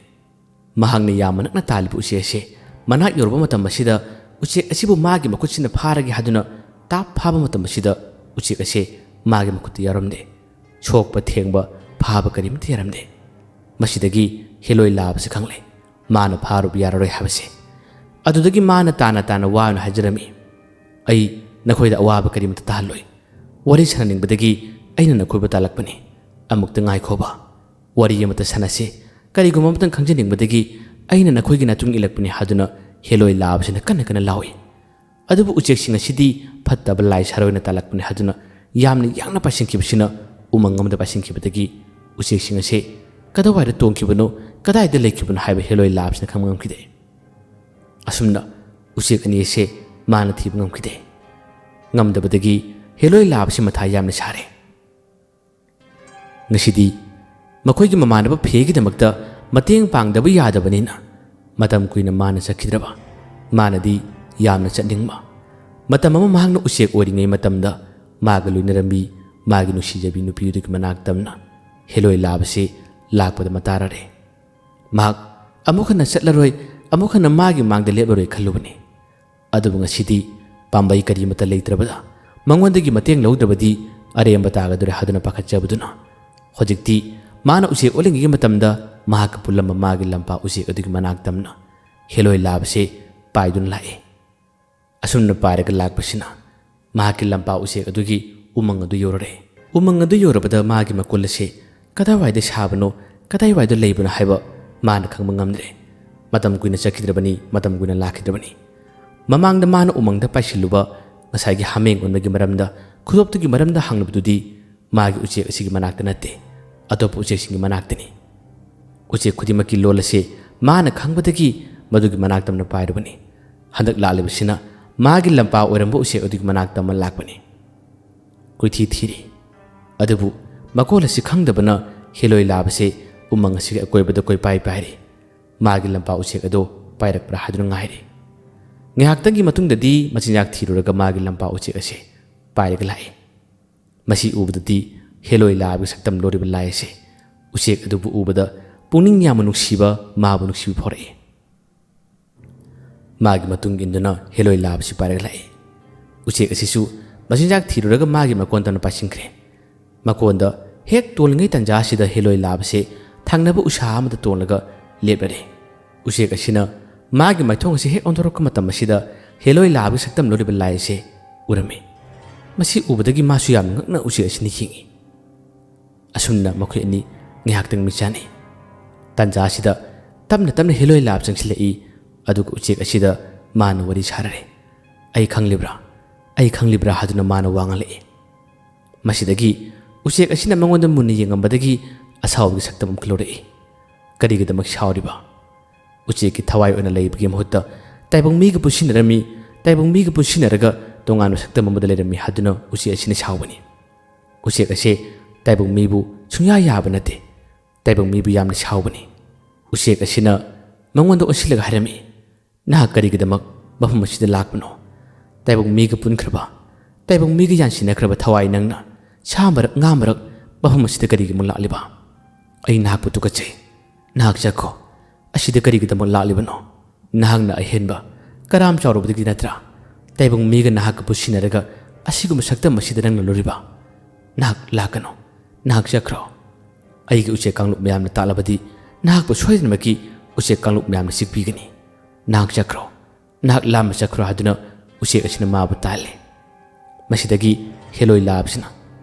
ꯃꯍꯥꯛꯅ ꯌꯥꯝꯅ ꯅꯛꯅ ꯇꯥꯜꯂꯤꯕ ꯎꯆꯦꯛ ꯑꯁꯦ ꯃꯅꯥꯛ ꯌꯧꯔꯕ ꯃꯇꯝ ꯑꯁꯤꯗ ꯎꯆꯦꯛ ꯑꯁꯤꯕꯨ ꯃꯥꯒꯤ ꯃꯈꯨꯠꯁꯤꯅ ꯐꯥꯔꯒꯦ ꯍꯥꯏꯗꯨꯅ ꯇꯥꯞ ꯐꯥꯕ ꯃꯇꯝ ꯑꯁꯤꯗ ꯎꯆꯦꯛ ꯑꯁꯦ ꯃꯥꯒꯤ ꯃꯈꯨꯠꯇ ꯌꯥꯎꯔꯝꯗꯦ꯫ ꯁꯣꯛꯄ ꯊꯦꯡꯕ ꯐꯥꯕ ꯀꯔꯤꯃꯠꯇ ꯌꯥꯔꯝꯗꯦ꯫ ꯃꯁꯤꯗꯒꯤ ꯍꯦꯂꯣꯏ ꯂꯥꯕꯁꯤ ꯈꯪꯂꯦ, ꯃꯥꯅ ꯐꯥꯔꯨꯕ ꯌꯥꯔꯔꯣꯏ ꯍꯥꯏꯕꯁꯦ꯫ ꯑꯗꯨꯗꯒꯤ ꯃꯥꯅ ꯇꯥꯅ ꯇꯥꯅ ꯋꯥ ꯑꯣꯏꯅ ꯍꯥꯏꯖꯔꯝꯃꯤ, "ꯑꯩ ꯅꯈꯣꯏꯗ ꯑꯋꯥꯕ ꯀꯔꯤꯃꯠꯇ ꯇꯥꯍꯜꯂꯣꯏ꯫ ꯋꯥꯔꯤ ꯁꯥꯟꯅꯅꯤꯡꯕꯗꯒꯤ ꯑꯩꯅ ꯅꯈꯣꯏꯕꯨ ꯇꯥꯜꯂꯛꯄꯅꯤ꯫ ꯑꯃꯨꯛꯇ ꯉꯥꯏꯈꯣꯕ꯫ ꯋꯥꯔꯤ ꯑꯃꯠꯇ ꯁꯥꯟꯅꯁꯤ꯫ ꯀꯔꯤꯒꯨꯝꯕ ꯑꯃꯇꯪ ꯈꯪꯖꯅꯤꯡꯕꯗꯒꯤ ꯑꯩꯅ ꯅꯈꯣꯏꯒꯤ ꯅꯥꯇꯨꯡ ꯏꯜꯂꯛꯄꯅꯤ" ꯍꯥꯏꯗꯨꯅ ꯍꯦꯂꯣꯏ ꯂꯥꯕꯁꯤꯅ ꯀꯟꯅ ꯀꯟꯅ ꯂꯥꯎꯏ꯫ ꯑꯗꯨꯕꯨ ꯎꯆꯦꯛꯁꯤꯡ ꯑꯁꯤꯗꯤ ꯐꯠꯇꯕ ꯂꯥꯏ ꯁꯥꯔꯣꯏꯅ ꯇꯥꯜꯂꯛꯄꯅꯤ ꯍꯥꯏꯗꯨꯅ ꯌꯥꯝꯅ ꯌꯥꯡꯅ ꯄꯥꯏꯁꯤꯟꯈꯤꯕꯁꯤꯅ ꯎꯃꯪ ꯑꯃꯗ ꯄꯥꯏꯁꯤꯟꯈꯤꯕꯗꯒꯤ ꯎꯆꯦꯛꯁꯤꯡ ꯑꯁꯦ ꯀꯗꯥꯏꯗ ꯇꯣꯡꯈꯤꯕꯅꯣ, ꯀꯗꯥꯏꯗ ꯂꯩꯈꯤꯕꯅꯣ ꯍꯥꯏꯕ ꯍꯦꯂꯣꯏ ꯂꯥꯕꯁꯤꯅ ꯈꯪꯕ ꯉꯝꯈꯤꯗꯦ꯫ ꯑꯁꯨꯝꯅ ꯎꯆꯦꯛ ꯑꯅꯤ ꯑꯁꯦ ꯃꯥꯅ ꯊꯤꯕ ꯉꯝꯈꯤꯗꯦ꯫ ꯉꯝꯗꯕꯗꯒꯤ ꯍꯦꯂꯣꯏ ꯂꯥꯕꯁꯤ ꯃꯊꯥ ꯌꯥꯝꯅ ꯁꯥꯔꯦ꯫ ꯉꯁꯤꯗꯤ ꯃꯈꯣꯏꯒꯤ ꯃꯃꯥꯟꯅꯕ ꯐꯦꯒꯤꯗꯃꯛꯇ ꯃꯇꯦꯡ ꯄꯥꯡꯗꯕ ꯌꯥꯗꯕꯅꯤꯅ ꯃꯇꯝ ꯀꯨꯏꯅ ꯃꯥꯅ ꯆꯠꯈꯤꯗ꯭ꯔꯕ꯫ ꯃꯥꯅꯗꯤ ꯌꯥꯝꯅ ꯆꯠꯅꯤꯡꯕ꯫ ꯃꯇꯝ ꯑꯃ ꯃꯍꯥꯛꯅ ꯎꯆꯦꯛ ꯑꯣꯏꯔꯤꯉꯩ ꯃꯇꯝꯗ ꯃꯥꯒ ꯂꯣꯏꯅꯔꯝꯕꯤ ꯃꯥꯒꯤ ꯅꯨꯡꯁꯤꯖꯕꯤ ꯅꯨꯄꯤꯗꯨꯒꯤ ꯃꯅꯥꯛ ꯇꯝꯅ ꯍꯦꯂꯣꯏ ꯂꯥꯕꯁꯤ ꯂꯥꯛꯄꯗ ꯃꯇꯥꯔꯔꯦ꯫ ꯃꯍꯥꯛ ꯑꯃꯨꯛ ꯍꯟꯅ ꯆꯠꯂꯔꯣꯏ, ꯑꯃꯨꯛ ꯍꯟꯅ ꯃꯥꯒꯤ ꯃꯥꯡꯗ ꯂꯦꯞꯂꯔꯣꯏ ꯈꯜꯂꯨꯕꯅꯤ꯫ ꯑꯗꯨꯕꯨ ꯉꯁꯤꯗꯤ ꯄꯥꯝꯕꯩ ꯀꯔꯤꯃꯠꯇ ꯂꯩꯇ꯭ꯔꯕꯗ ꯃꯉꯣꯟꯗꯒꯤ ꯃꯇꯦꯡ ꯂꯧꯗ꯭ꯔꯕꯗꯤ ꯑꯔꯦꯝꯕ ꯇꯥꯒꯗꯧꯔꯦ ꯍꯥꯏꯗꯨꯅ ꯄꯥꯈꯠꯆꯕꯗꯨꯅ ꯍꯧꯖꯤꯛꯇꯤ ꯃꯥꯅ ꯎꯆꯦꯛ ꯑꯣꯜꯂꯤꯉꯩꯒꯤ ꯃꯇꯝꯗ ꯃꯍꯥꯛꯀ ꯄꯨꯜꯂꯝꯕ ꯃꯥꯒꯤ ꯂꯝꯄꯥꯛ ꯎꯆꯦꯛ ꯑꯗꯨꯒꯤ ꯃꯅꯥꯛ ꯇꯝꯅ ꯍꯦꯂꯣꯏ ꯂꯥꯕꯁꯦ ꯄꯥꯏꯗꯨꯅ ꯂꯥꯛꯑꯦ꯫ ꯑꯁꯨꯝꯅ ꯄꯥꯏꯔꯒ ꯂꯥꯛꯄꯁꯤꯅ ꯃꯍꯥꯛꯀꯤ ꯂꯝꯄꯥꯛ ꯎꯆꯦꯛ ꯑꯗꯨꯒꯤ ꯎꯃꯪ ꯑꯗꯨ ꯌꯧꯔꯔꯦ꯫ ꯎꯃꯪ ꯑꯗꯨ ꯌꯧꯔꯕꯗ ꯃꯥꯒꯤ ꯃꯀꯣꯜ ꯑꯁꯦ ꯀꯗꯥꯏꯋꯥꯏꯗ ꯁꯥꯕꯅꯣ, ꯀꯗꯥꯏꯋꯥꯏꯗ ꯂꯩꯕꯅꯣ ꯍꯥꯏꯕ ꯃꯥꯅ ꯈꯪꯕ ꯉꯝꯗ꯭ꯔꯦ꯫ ꯃꯇꯝ ꯀꯨꯏꯅ ꯆꯠꯈꯤꯗ꯭ꯔꯕꯅꯤ, ꯃꯇꯝ ꯀꯨꯏꯅ ꯂꯥꯛꯈꯤꯗ꯭ꯔꯕꯅꯤ꯫ ꯃꯃꯥꯡꯗ ꯃꯥꯅ ꯎꯃꯪꯗ ꯄꯥꯏꯁꯤꯜꯂꯨꯕ ꯉꯁꯥꯏꯒꯤ ꯍꯥꯃꯦꯡ ꯑꯣꯟꯕꯒꯤ ꯃꯔꯝꯗ, ꯈꯨꯗꯣꯞꯇꯨꯒꯤ ꯃꯔꯝꯗ ꯍꯪꯂꯨꯕꯗꯨꯗꯤ ꯃꯥꯒꯤ ꯎꯆꯦꯛ ꯑꯁꯤꯒꯤ ꯃꯅꯥꯛꯇ ꯅꯠꯇꯦ, ꯑꯇꯣꯞꯄ ꯎꯆꯦꯛꯁꯤꯡꯒꯤ ꯃꯅꯥꯛꯇꯅꯤ꯫ ꯎꯆꯦꯛ ꯈꯨꯗꯤꯡꯃꯛꯀꯤ ꯂꯣꯜ ꯑꯁꯤ ꯃꯥꯅ ꯈꯪꯕꯗꯒꯤ ꯃꯗꯨꯒꯤ ꯃꯅꯥꯛ ꯇꯝꯅ ꯄꯥꯏꯔꯨꯕꯅꯤ꯫ ꯍꯟꯗꯛ ꯂꯥꯛꯂꯤꯕꯁꯤꯅ ꯃꯥꯒꯤ ꯂꯝꯄꯥ ꯑꯣꯏꯔꯝꯕ ꯎꯆꯦꯛ ꯑꯗꯨꯒꯤ ꯃꯅꯥꯛꯇ ꯑꯃ ꯂꯥꯛꯄꯅꯤ꯫ ꯀꯣꯏꯊꯤ ꯊꯤꯔꯤ꯫ ꯑꯗꯨꯕꯨ ꯃꯀꯣꯜ ꯑꯁꯤ ꯈꯪꯗꯕꯅ ꯍꯦꯂꯣꯏ ꯂꯥꯕꯁꯦ ꯎꯃꯪ ꯑꯁꯤꯒꯤ ꯑꯀꯣꯏꯕꯗ ꯀꯣꯏꯄꯥꯏ ꯄꯥꯏꯔꯤ꯫ ꯃꯥꯒꯤ ꯂꯝꯄꯥ ꯎꯆꯦꯛ ꯑꯗꯨ ꯄꯥꯏꯔꯛꯄ꯭ꯔꯥ ꯍꯥꯏꯗꯨꯅ ꯉꯥꯏꯔꯤ꯫ ꯉꯥꯏꯍꯥꯛꯇꯪꯒꯤ ꯃꯇꯨꯡꯗꯗꯤ ꯃꯆꯤꯟꯖꯥꯛ ꯊꯤꯔꯨꯔꯒ ꯃꯥꯒꯤ ꯂꯝꯄꯥ ꯎꯆꯦꯛ ꯑꯁꯤ ꯄꯥꯏꯔꯒ ꯂꯥꯛꯏ꯫ ꯃꯁꯤ ꯎꯕꯗꯗꯤ ꯍꯦꯂꯣꯏ ꯂꯥꯕꯒꯤ ꯁꯛꯇꯝ ꯂꯣꯔꯤꯕ ꯂꯥꯏ ꯑꯁꯤ ꯎꯆꯦꯛ ꯑꯗꯨꯕꯨ ꯎꯕꯗ ꯄꯨꯛꯅꯤꯡ ꯌꯥꯝꯅ ꯅꯨꯡꯁꯤꯕ, ꯃꯥꯕꯨ ꯅꯨꯡꯁꯤꯕ ꯐꯥꯎꯔꯛꯏ꯫ ꯃꯥꯒꯤ ꯃꯇꯨꯡ ꯏꯟꯗꯨꯅ ꯍꯦꯂꯣꯏ ꯂꯥꯕꯁꯤ ꯄꯥꯏꯔꯒ ꯂꯥꯛꯏ꯫ ꯎꯆꯦꯛ ꯑꯁꯤꯁꯨ ꯃꯆꯤꯟꯖꯥꯛ ꯊꯤꯔꯨꯔꯒ ꯃꯥꯒꯤ ꯃꯀꯣꯟꯗꯅ ꯄꯥꯏꯁꯤꯟꯈ꯭ꯔꯦ꯫ ꯃꯀꯣꯟꯗ ꯍꯦꯛ ꯇꯣꯜꯂꯤꯉꯩ ꯇꯟꯖꯥ ꯑꯁꯤꯗ ꯍꯦꯂꯣꯏ ꯂꯥꯕꯁꯦ ꯊꯪꯅꯕ ꯎꯁꯥ ꯑꯃꯗ ꯇꯣꯡꯂꯒ ꯂꯦꯞꯂꯔꯦ꯫ ꯎꯆꯦꯛ ꯑꯁꯤꯅ ꯃꯥꯒꯤ ꯃꯥꯏꯊꯣꯡ ꯑꯁꯤ ꯍꯦꯛ ꯑꯣꯟꯊꯣꯔꯛꯄ ꯃꯇꯝ ꯑꯁꯤꯗ ꯍꯦꯂꯣꯏ ꯂꯥꯕꯒꯤ ꯁꯛꯇꯝ ꯂꯣꯔꯤꯕ ꯂꯥꯏ ꯑꯁꯦ ꯎꯔꯝꯃꯤ꯫ ꯃꯁꯤ ꯎꯕꯗꯒꯤ ꯃꯥꯁꯨ ꯌꯥꯝꯅ ꯉꯛꯅ ꯎꯆꯦꯛ ꯑꯁꯤꯅ ꯌꯦꯡꯉꯤ꯫ ꯑꯁꯨꯝꯅ ꯃꯈꯣꯏ ꯑꯅꯤ ꯉꯥꯏꯍꯥꯛꯇꯪ ꯃꯤꯆꯥꯟꯅꯩ꯫ ꯇꯟꯖꯥ ꯑꯁꯤꯗ ꯇꯞꯅ ꯇꯞꯅ ꯍꯦꯂꯣꯏ ꯂꯥꯕ ꯆꯪꯁꯤꯜꯂꯛꯏ꯫ ꯑꯗꯨꯒ ꯎꯆꯦꯛ ꯑꯁꯤꯗ ꯃꯥꯅ ꯋꯥꯔꯤ ꯁꯥꯔꯔꯦ꯫ "ꯑꯩ ꯈꯪꯂꯤꯕ꯭ꯔꯥ? ꯑꯩ ꯈꯪꯂꯤꯕ꯭ꯔꯥ?" ꯍꯥꯏꯗꯨꯅ ꯃꯥꯅ ꯋꯥ ꯉꯥꯡꯂꯛꯏ꯫ ꯃꯁꯤꯗꯒꯤ ꯎꯆꯦꯛ ꯑꯁꯤꯅ ꯃꯉꯣꯟꯗ ꯃꯨꯟꯅ ꯌꯦꯡꯉꯝꯕꯗꯒꯤ ꯑꯁꯥꯎꯕꯒꯤ ꯁꯛꯇꯝ ꯑꯃ ꯂꯧꯔꯛꯏ꯫ "ꯀꯔꯤꯒꯤꯗꯃꯛ ꯁꯥꯎꯔꯤꯕ?" ꯎꯆꯦꯛꯀꯤ ꯊꯋꯥꯏ ꯑꯣꯏꯅ ꯂꯩꯕꯒꯤ ꯃꯍꯨꯠꯇ ꯇꯥꯏꯕꯪ ꯃꯤꯒ ꯄꯨꯟꯁꯤꯟꯅꯔꯝꯃꯤ, ꯇꯥꯏꯕꯪ ꯃꯤꯒ ꯄꯨꯟꯁꯤꯟꯅꯔꯒ ꯇꯣꯉꯥꯟꯕ ꯁꯛꯇꯝ ꯑꯃꯗ ꯂꯩꯔꯝꯃꯤ ꯍꯥꯏꯗꯨꯅ ꯎꯆꯦꯛ ꯑꯁꯤꯅ ꯁꯥꯎꯕꯅꯤ꯫ ꯎꯆꯦꯛ ꯑꯁꯤ ꯇꯥꯏꯕꯪ ꯃꯤꯕꯨ ꯁꯨꯡꯌꯥ ꯌꯥꯕ ꯅꯠꯇꯦ꯫ ꯇꯥꯏꯕꯪ ꯃꯤꯕꯨ ꯌꯥꯝꯅ ꯁꯥꯎꯕꯅꯤ꯫ ꯎꯆꯦꯛ ꯑꯁꯤꯅ ꯃꯉꯣꯟꯗ ꯑꯣꯟꯁꯤꯜꯂꯒ ꯍꯥꯏꯔꯝꯃꯤ, "ꯅꯍꯥꯛ ꯀꯔꯤꯒꯤꯗꯃꯛ ꯃꯐꯝ ꯑꯁꯤꯗ ꯂꯥꯛꯄꯅꯣ? ꯇꯥꯏꯕꯪ ꯃꯤꯒ ꯄꯨꯟꯈ꯭ꯔꯕ, ꯇꯥꯏꯕꯪ ꯃꯤꯒ ꯌꯥꯟꯁꯤꯟꯅꯈ꯭ꯔꯕ ꯊꯋꯥꯏ ꯅꯪꯅ ꯁꯥ ꯃꯔꯛ, ꯉꯥ ꯃꯔꯛ ꯃꯐꯝ ꯑꯁꯤꯗ ꯀꯔꯤꯒꯤꯃꯨꯛ ꯂꯥꯛꯂꯤꯕ? ꯑꯩ ꯅꯍꯥꯛꯄꯨ ꯇꯨꯀꯠꯆꯩ꯫ ꯅꯍꯥꯛ ꯆꯠꯈꯣ꯫ ꯑꯁꯤꯗ ꯀꯔꯤꯒꯤꯗꯃꯛ ꯂꯥꯛꯂꯤꯕꯅꯣ? ꯅꯍꯥꯛꯅ ꯑꯍꯦꯟꯕ ꯀꯔꯥꯝ ꯆꯥꯎꯔꯨꯕꯗꯒꯤ ꯅꯠꯇ꯭ꯔꯥ ꯇꯥꯏꯕꯪ ꯃꯤꯒ ꯅꯍꯥꯛꯀ ꯄꯨꯟꯁꯤꯟꯅꯔꯒ ꯑꯁꯤꯒꯨꯝꯕ ꯁꯛꯇꯝ ꯑꯁꯤꯗ ꯅꯪꯅ ꯂꯨꯔꯤꯕ? "ꯅꯍꯥꯛ ꯂꯥꯛꯀꯅꯨ, ꯅꯍꯥꯛ ꯆꯠꯈ꯭ꯔꯣ꯫ ꯑꯩꯒꯤ ꯎꯆꯦꯛ ꯀꯥꯡꯂꯨꯞ ꯃꯌꯥꯝꯅ ꯇꯥꯠꯂꯕꯗꯤ ꯅꯍꯥꯛꯄꯨ ꯁꯣꯏꯗꯅꯃꯛꯀꯤ ꯎꯆꯦꯛ ꯀꯥꯡꯂꯨꯞ ꯃꯌꯥꯝꯅ ꯆꯤꯛꯄꯤꯒꯅꯤ꯫ ꯅꯍꯥꯛ ꯆꯠꯈ꯭ꯔꯣ, ꯅꯍꯥꯛ ꯂꯥꯞꯅ ꯆꯠꯈ꯭ꯔꯣ" ꯍꯥꯏꯗꯨꯅ ꯎꯆꯦꯛ ꯑꯁꯤꯅ ꯃꯥꯕꯨ ꯇꯥꯜꯂꯦ꯫ ꯃꯁꯤꯗꯒꯤ ꯍꯦꯂꯣꯏ ꯂꯥꯕꯁꯤꯅ,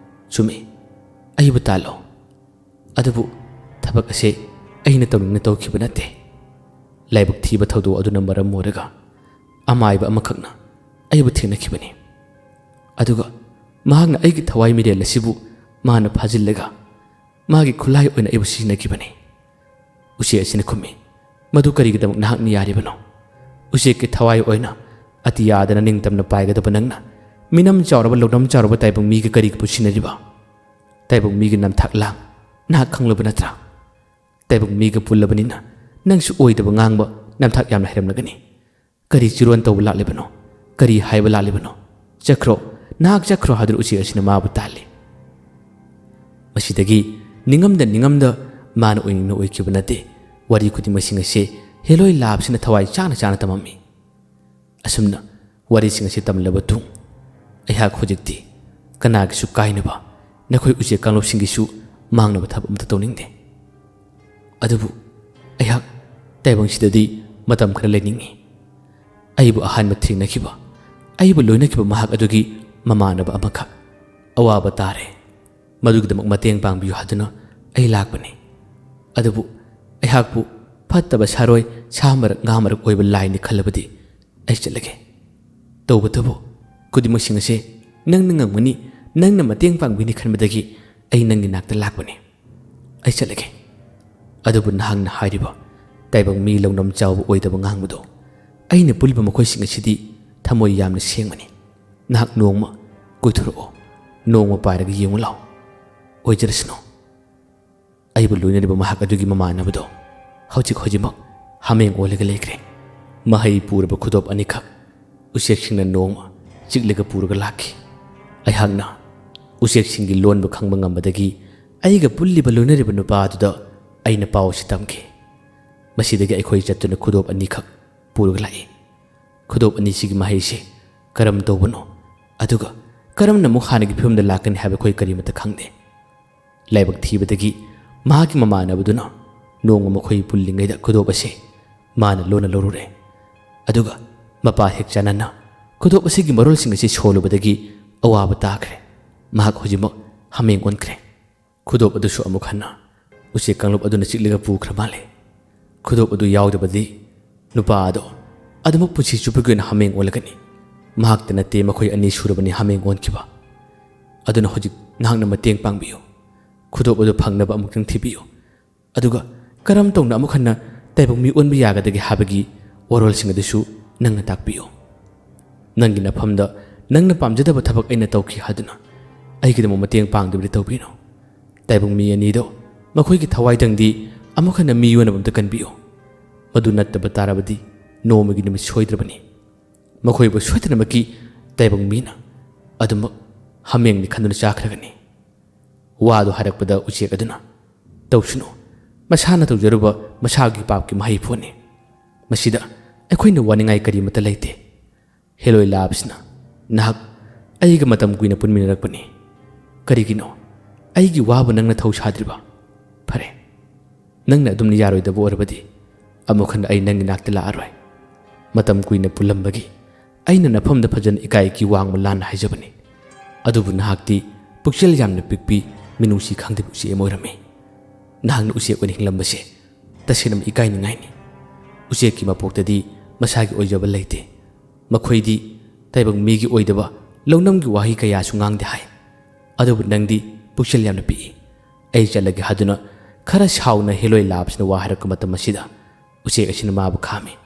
"ꯆꯨꯝꯃꯤ, ꯑꯩꯕꯨ ꯇꯥꯜꯂꯣ꯫ ꯑꯗꯨꯕꯨ ꯊꯕꯛ ꯑꯁꯦ ꯑꯩꯅ ꯇꯧꯅꯤꯡꯅ ꯇꯧꯈꯤꯕ ꯅꯠꯇꯦ꯫ ꯂꯥꯏꯕꯛ ꯊꯤꯕ ꯊꯧꯗꯣꯛ ꯑꯗꯨꯅ ꯃꯔꯝ ꯑꯣꯏꯔꯒ ꯑꯃꯥꯏꯕ ꯑꯃꯈꯛꯅ ꯑꯩꯕꯨ ꯊꯦꯡꯅꯈꯤꯕꯅꯤ꯫ ꯑꯗꯨꯒ ꯃꯍꯥꯛꯅ ꯑꯩꯒꯤ ꯊꯋꯥꯏ ꯃꯤꯔꯦꯜ ꯑꯁꯤꯕꯨ ꯃꯥꯅ ꯐꯥꯖꯤꯜꯂꯒ ꯃꯥꯒꯤ ꯈꯨꯠꯂꯥꯏ ꯑꯣꯏꯅ ꯑꯩꯕꯨ ꯁꯤꯖꯤꯟꯅꯈꯤꯕꯅꯤ"꯫ ꯎꯆꯦꯛ ꯑꯁꯤꯅ ꯈꯨꯝꯃꯤ, "ꯃꯗꯨ ꯀꯔꯤꯒꯤꯗꯃꯛ ꯅꯍꯥꯛꯅ ꯌꯥꯔꯤꯕꯅꯣ? ꯎꯆꯦꯛꯀꯤ ꯊꯋꯥꯏ ꯑꯣꯏꯅ ꯑꯇꯤꯌꯥꯗꯅ ꯅꯤꯡꯇꯝꯅ ꯄꯥꯏꯒꯗꯕ ꯅꯪꯅ ꯃꯤꯅꯝ ꯆꯥꯎꯔꯕ, ꯂꯧꯅꯝ ꯆꯥꯎꯔꯕ ꯇꯥꯏꯕꯪ ꯃꯤꯒ ꯀꯔꯤꯒꯤ ꯄꯨꯟꯁꯤꯟꯅꯔꯤꯕ? ꯇꯥꯏꯕꯪ ꯃꯤꯒꯤ ꯅꯝꯊꯥꯛ ꯂꯥꯡ ꯅꯍꯥꯛ ꯈꯪꯂꯕ ꯅꯠꯇ꯭ꯔꯥ? ꯇꯥꯏꯕꯪ ꯃꯤꯒ ꯄꯨꯜꯂꯕꯅꯤꯅ ꯅꯪꯁꯨ ꯑꯣꯏꯗꯕ ꯉꯥꯡꯕ ꯅꯝꯊꯥꯛ ꯌꯥꯝꯅ ꯍꯩꯔꯝꯂꯒꯅꯤ꯫ ꯀꯔꯤ ꯆꯤꯔꯣꯟ ꯇꯧꯕ ꯂꯥꯛꯂꯤꯕꯅꯣ? ꯀꯔꯤ ꯍꯥꯏꯕ ꯂꯥꯛꯂꯤꯕꯅꯣ? ꯆꯠꯈ꯭ꯔꯣ, ꯅꯍꯥꯛ ꯆꯠꯈ꯭ꯔꯣ" ꯍꯥꯏꯗꯨꯅ ꯎꯆꯦꯛ ꯑꯁꯤꯅ ꯃꯥꯕꯨ ꯇꯥꯜꯂꯤ꯫ ꯃꯁꯤꯗꯒꯤ ꯅꯤꯡꯉꯝꯗ ꯅꯤꯡꯉꯝꯗ ꯃꯥꯅ ꯑꯣꯏꯅꯤꯡꯅ ꯑꯣꯏꯈꯤꯕ ꯅꯠꯇꯦ꯫ ꯋꯥꯔꯤ ꯈꯨꯗꯤꯡꯃꯛꯁꯤꯡ ꯑꯁꯤ ꯍꯦꯂꯣꯏ ꯂꯥꯕꯁꯤꯅ ꯊꯋꯥꯏ ꯆꯥꯅ ꯆꯥꯅ ꯇꯝꯃꯝꯃꯤ꯫ ꯑꯁꯨꯝꯅ ꯋꯥꯔꯤꯁꯤꯡ ꯑꯁꯤ ꯇꯝꯂꯕ ꯇꯨꯡ, ꯑꯩꯍꯥꯛ ꯍꯧꯖꯤꯛꯇꯤ ꯀꯅꯥꯒꯤꯁꯨ ꯀꯥꯏꯅꯕ, ꯅꯈꯣꯏ ꯎꯆꯦꯛ ꯀꯥꯡꯂꯨꯞꯁꯤꯡꯒꯤꯁꯨ ꯃꯥꯡꯅꯕ ꯊꯕꯛ ꯑꯃꯠꯇ ꯇꯧꯅꯤꯡꯗꯦ꯫ ꯑꯗꯨꯕꯨ ꯑꯩꯍꯥꯛ ꯇꯥꯏꯕꯪꯁꯤꯗꯗꯤ ꯃꯇꯝ ꯈꯔ ꯂꯩꯅꯤꯡꯏ꯫ ꯑꯩꯕꯨ ꯑꯍꯥꯟꯕ ꯊꯦꯡꯅꯈꯤꯕ, ꯑꯩꯕꯨ ꯂꯣꯏꯅꯈꯤꯕ ꯃꯍꯥꯛ ꯑꯗꯨꯒꯤ ꯃꯃꯥꯟꯅꯕ ꯑꯃꯈꯛ ꯑꯋꯥꯕ ꯇꯥꯔꯦ, ꯃꯗꯨꯒꯤꯗꯃꯛ ꯃꯇꯦꯡ ꯄꯥꯡꯕꯤꯌꯨ ꯍꯥꯏꯗꯨꯅ ꯑꯩ ꯂꯥꯛꯄꯅꯤ꯫ ꯑꯗꯨꯕꯨ ꯑꯩꯍꯥꯛꯄꯨ ꯐꯠꯇꯕ ꯁꯥꯔꯣꯏ, ꯁꯥ ꯃꯔꯛ ꯉꯥ ꯃꯔꯛ ꯑꯣꯏꯕ ꯂꯥꯏꯅꯤ ꯈꯜꯂꯕꯗꯤ ꯑꯩ ꯆꯠꯂꯒꯦ꯫ ꯇꯧꯕꯇꯕꯨ ꯈꯨꯗꯤꯡꯃꯛꯁꯤꯡ ꯑꯁꯦ ꯅꯪꯅ ꯉꯝꯒꯅꯤ, ꯅꯪꯅ ꯃꯇꯦꯡ ꯄꯥꯡꯕꯤꯅꯤ ꯈꯟꯕꯗꯒꯤ ꯑꯩ ꯅꯪꯒꯤ ꯅꯥꯛꯇ ꯂꯥꯛꯄꯅꯤ꯫ ꯑꯩ ꯆꯠꯂꯒꯦ꯫ ꯑꯗꯨꯕꯨ ꯅꯍꯥꯛꯅ ꯍꯥꯏꯔꯤꯕ ꯇꯥꯏꯕꯪ ꯃꯤ ꯂꯧꯅꯝ ꯆꯥꯎꯕ ꯑꯣꯏꯗꯕ ꯉꯥꯡꯕꯗꯣ, ꯑꯩꯅ ꯄꯨꯜꯂꯤꯕ ꯃꯈꯣꯏꯁꯤꯡ ꯑꯁꯤꯗꯤ ꯊꯃꯣꯏ ꯌꯥꯝꯅ ꯁꯦꯡꯕꯅꯤ꯫ ꯅꯍꯥꯛ ꯅꯣꯡꯃ ꯀꯣꯏꯊꯣꯔꯛꯑꯣ, ꯅꯣꯡꯃ ꯄꯥꯏꯔꯒ ꯌꯦꯡꯉꯨ ꯂꯥꯎ꯫ ꯑꯣꯏꯖꯔꯁꯅꯨ꯫ ꯑꯩꯕꯨ ꯂꯣꯏꯅꯔꯤꯕ ꯃꯍꯥꯛ ꯑꯗꯨꯒꯤ ꯃꯃꯥꯟꯅꯕꯗꯣ ꯍꯧꯖꯤꯛ ꯍꯧꯖꯤꯛꯃꯛ ꯍꯥꯃꯦꯡ ꯑꯣꯜꯂꯒ ꯂꯩꯈ꯭ꯔꯦ꯫ ꯃꯍꯩ ꯄꯨꯔꯕ ꯈꯨꯗꯣꯞ ꯑꯅꯤꯈꯛ ꯎꯆꯦꯛꯁꯤꯡꯅ ꯅꯣꯡꯃ ꯆꯤꯛꯂꯒ ꯄꯨꯔꯒ ꯂꯥꯛꯈꯤ꯫ ꯑꯩꯍꯥꯛꯅ ꯎꯆꯦꯛꯁꯤꯡꯒꯤ ꯂꯣꯟꯕꯨ ꯈꯪꯕ ꯉꯝꯕꯗꯒꯤ ꯑꯩꯒ ꯄꯨꯜꯂꯤꯕ ꯂꯣꯏꯅꯔꯤꯕ ꯅꯨꯄꯥ ꯑꯗꯨꯗ ꯑꯩꯅ ꯄꯥꯎ ꯑꯁꯤ ꯇꯝꯈꯤ꯫ ꯃꯁꯤꯗꯒꯤ ꯑꯩꯈꯣꯏ ꯆꯠꯇꯨꯅ ꯈꯨꯗꯣꯞ ꯑꯅꯤꯈꯛ ꯄꯨꯔꯒ ꯂꯥꯛꯏ꯫ ꯈꯨꯗꯣꯞ ꯑꯅꯤꯁꯤꯒꯤ ꯃꯍꯩꯁꯦ ꯀꯔꯝ ꯇꯧꯕꯅꯣ, ꯑꯗꯨꯒ ꯀꯔꯝꯅ ꯑꯃꯨꯛ ꯍꯥꯟꯅꯒꯤ ꯐꯤꯕꯝꯗ ꯂꯥꯛꯀꯅꯤ ꯍꯥꯏꯕ ꯑꯩꯈꯣꯏ ꯀꯔꯤꯃꯠꯇ ꯈꯪꯗꯦ꯫ ꯂꯥꯏꯕꯛ ꯊꯤꯕꯗꯒꯤ ꯃꯍꯥꯛꯀꯤ ꯃꯃꯥꯟꯅꯕꯗꯨꯅ ꯅꯣꯡꯃ ꯃꯈꯣꯏ ꯄꯨꯜꯂꯤꯉꯩꯗ ꯈꯨꯗꯣꯞ ꯑꯁꯤ ꯃꯥꯅ ꯂꯣꯟꯅ ꯂꯧꯔꯨꯔꯦ꯫ ꯑꯗꯨꯒ ꯃꯄꯥ ꯍꯦꯛ ꯆꯥꯟꯅꯅ ꯈꯨꯗꯣꯞ ꯑꯁꯤꯒꯤ ꯃꯔꯣꯜꯁꯤꯡ ꯑꯁꯤ ꯁꯣꯜꯂꯨꯕꯗꯒꯤ ꯑꯋꯥꯕ ꯇꯥꯈ꯭ꯔꯦ꯫ ꯃꯍꯥꯛ ꯍꯧꯖꯤꯛꯃꯛ ꯍꯥꯃꯦꯡ ꯑꯣꯟꯈ꯭ꯔꯦ꯫ ꯈꯨꯗꯣꯞ ꯑꯗꯨꯁꯨ ꯑꯃꯨꯛ ꯍꯟꯅ ꯎꯆꯦꯛ ꯀꯥꯡꯂꯨꯞ ꯑꯗꯨꯅ ꯆꯤꯛꯂꯒ ꯄꯨꯈ꯭ꯔ ꯃꯥꯜꯂꯦ꯫ ꯈꯨꯗꯣꯞ ꯑꯗꯨ ꯌꯥꯎꯗꯕꯗꯤ ꯅꯨꯄꯥ ꯑꯗꯣ ꯑꯗꯨꯃꯛ ꯄꯨꯟꯁꯤ ꯆꯨꯞꯄꯒꯤ ꯑꯣꯏꯅ ꯍꯥꯃꯦꯡ ꯑꯣꯜꯂꯒꯅꯤ꯫ ꯃꯍꯥꯛꯇ ꯅꯠꯇꯦ, ꯃꯈꯣꯏ ꯑꯅꯤ ꯁꯨꯔꯕꯅꯤ ꯍꯥꯃꯦꯡ ꯑꯣꯟꯈꯤꯕ꯫ ꯑꯗꯨꯅ ꯍꯧꯖꯤꯛ ꯅꯍꯥꯛꯅ ꯃꯇꯦꯡ ꯄꯥꯡꯕꯤꯌꯨ꯫ ꯈꯨꯗꯣꯞ ꯑꯗꯨ ꯐꯪꯅꯕ ꯑꯃꯨꯛꯇꯪ ꯊꯤꯕꯤꯌꯨ꯫ ꯑꯗꯨꯒ ꯀꯔꯝ ꯇꯧꯅ ꯑꯃꯨꯛ ꯍꯟꯅ ꯇꯥꯏꯕꯪ ꯃꯤ ꯑꯣꯟꯕ ꯌꯥꯒꯗꯒꯦ ꯍꯥꯏꯕꯒꯤ ꯋꯥꯔꯣꯜꯁꯤꯡ ꯑꯗꯨꯁꯨ ꯅꯪꯅ ꯇꯥꯛꯄꯤꯌꯨ꯫ ꯅꯪꯒꯤ ꯅꯐꯝꯗ ꯅꯪꯅ ꯄꯥꯝꯖꯗꯕ ꯊꯕꯛ ꯑꯩꯅ ꯇꯧꯈꯤ ꯍꯥꯏꯗꯨꯅ ꯑꯩꯒꯤꯗꯃꯛ ꯃꯇꯦꯡ ꯄꯥꯡꯗꯕꯗꯤ ꯇꯧꯕꯤꯅꯨ꯫ ꯇꯥꯏꯕꯪ ꯃꯤ ꯑꯅꯤꯗꯣ ꯃꯈꯣꯏꯒꯤ ꯊꯋꯥꯏꯗꯪꯗꯤ ꯑꯃꯨꯛ ꯍꯟꯅ ꯃꯤ ꯑꯣꯟꯅꯕ ꯑꯝꯇ ꯀꯟꯕꯤꯌꯨ꯫ ꯃꯗꯨ ꯅꯠꯇꯕ ꯇꯥꯔꯕꯗꯤ ꯅꯣꯡꯃꯒꯤ ꯅꯨꯃꯤꯠ ꯁꯣꯏꯗ꯭ꯔꯕꯅꯤ꯫ ꯃꯈꯣꯏꯕꯨ ꯁꯣꯏꯗꯅꯃꯛꯀꯤ ꯇꯥꯏꯕꯪ ꯃꯤꯅ ꯑꯗꯨꯃꯛ ꯍꯥꯃꯦꯡꯅꯤ ꯈꯟꯗꯨꯅ ꯆꯥꯈ꯭ꯔꯒꯅꯤ꯫ ꯋꯥꯗꯨ ꯍꯥꯏꯔꯛꯄꯗ ꯎꯆꯦꯛ ꯑꯗꯨꯅ, "ꯇꯧꯁꯅꯨ, ꯃꯁꯥꯅ ꯇꯧꯖꯔꯨꯕ ꯃꯁꯥꯒꯤ ꯄꯥꯞꯀꯤ ꯃꯍꯩ ꯄꯣꯠꯅꯤ꯫ ꯃꯁꯤꯗ ꯑꯩꯈꯣꯏꯅ ꯋꯥꯅꯤꯡꯉꯥꯏ ꯀꯔꯤꯃꯠꯇ ꯂꯩꯇꯦ꯫ ꯍꯦꯂꯣꯏ ꯂꯥꯕꯁꯤꯅ ꯅꯍꯥꯛ ꯑꯩꯒ ꯃꯇꯝ ꯀꯨꯏꯅ ꯄꯨꯟꯃꯤꯟꯅꯔꯛꯄꯅꯤ꯫ ꯀꯔꯤꯒꯤꯅꯣ ꯑꯩꯒꯤ ꯋꯥꯕꯨ ꯅꯪꯅ ꯊꯧ ꯁꯥꯗ꯭ꯔꯤꯕ? ꯐꯔꯦ, ꯅꯪꯅ ꯑꯗꯨꯝꯅ ꯌꯥꯔꯣꯏꯗꯕ ꯑꯣꯏꯔꯕꯗꯤ ꯑꯃꯨꯛ ꯍꯟꯅ ꯑꯩ ꯅꯪꯒꯤ ꯅꯥꯛꯇ ꯂꯥꯛꯑꯔꯣꯏ꯫ ꯃꯇꯝ ꯀꯨꯏꯅ ꯄꯨꯜꯂꯝꯕꯒꯤ ꯑꯩꯅ ꯅꯐꯝꯗ ꯐꯖꯅ ꯏꯀꯥꯏ ꯏꯀꯤ ꯋꯥꯡꯃ ꯂꯥꯟꯅ ꯍꯥꯏꯖꯕꯅꯤ꯫ ꯑꯗꯨꯕꯨ ꯅꯍꯥꯛꯇꯤ ꯄꯨꯛꯆꯦꯜ ꯌꯥꯝꯅ ꯄꯤꯛꯄꯤ, ꯃꯤꯅꯨꯡꯁꯤ ꯈꯪꯗꯕ ꯎꯆꯦꯛ ꯑꯃ ꯑꯣꯏꯔꯝꯃꯤ꯫ ꯅꯍꯥꯛꯅ ꯎꯆꯦꯛ ꯑꯣꯏꯅ ꯍꯤꯡꯂꯝꯕꯁꯦ ꯇꯁꯦꯡꯅ ꯏꯀꯥꯏꯅꯤꯡꯉꯥꯏꯅꯤ꯫ ꯎꯆꯦꯛꯀꯤ ꯃꯄꯣꯛꯇꯗꯤ ꯃꯁꯥꯒꯤ ꯑꯣꯏꯖꯕ ꯂꯩꯇꯦ꯫ ꯃꯈꯣꯏꯗꯤ ꯇꯥꯏꯕꯪ ꯃꯤꯒꯤ ꯑꯣꯏꯗꯕ ꯂꯧꯅꯝꯒꯤ ꯋꯥꯍꯩ ꯀꯌꯥꯁꯨ ꯉꯥꯡꯗꯦ ꯍꯥꯏ꯫ ꯑꯗꯨꯕꯨ ꯅꯪꯗꯤ ꯄꯨꯛꯆꯦꯜ ꯌꯥꯝꯅ ꯄꯤꯛꯏ꯫ ꯑꯩ ꯆꯠꯂꯒꯦ ꯍꯥꯏꯗꯨꯅ ꯈꯔ ꯁꯥꯎꯅ ꯍꯦꯂꯣꯏ ꯂꯥꯕꯁꯤꯅ ꯋꯥ ꯍꯥꯏꯔꯛꯄ ꯃꯇꯝ ꯑꯁꯤꯗ ꯎꯆꯦꯛ ꯑꯁꯤꯅ ꯃꯥꯕꯨ ꯈꯥꯝꯃꯤ꯫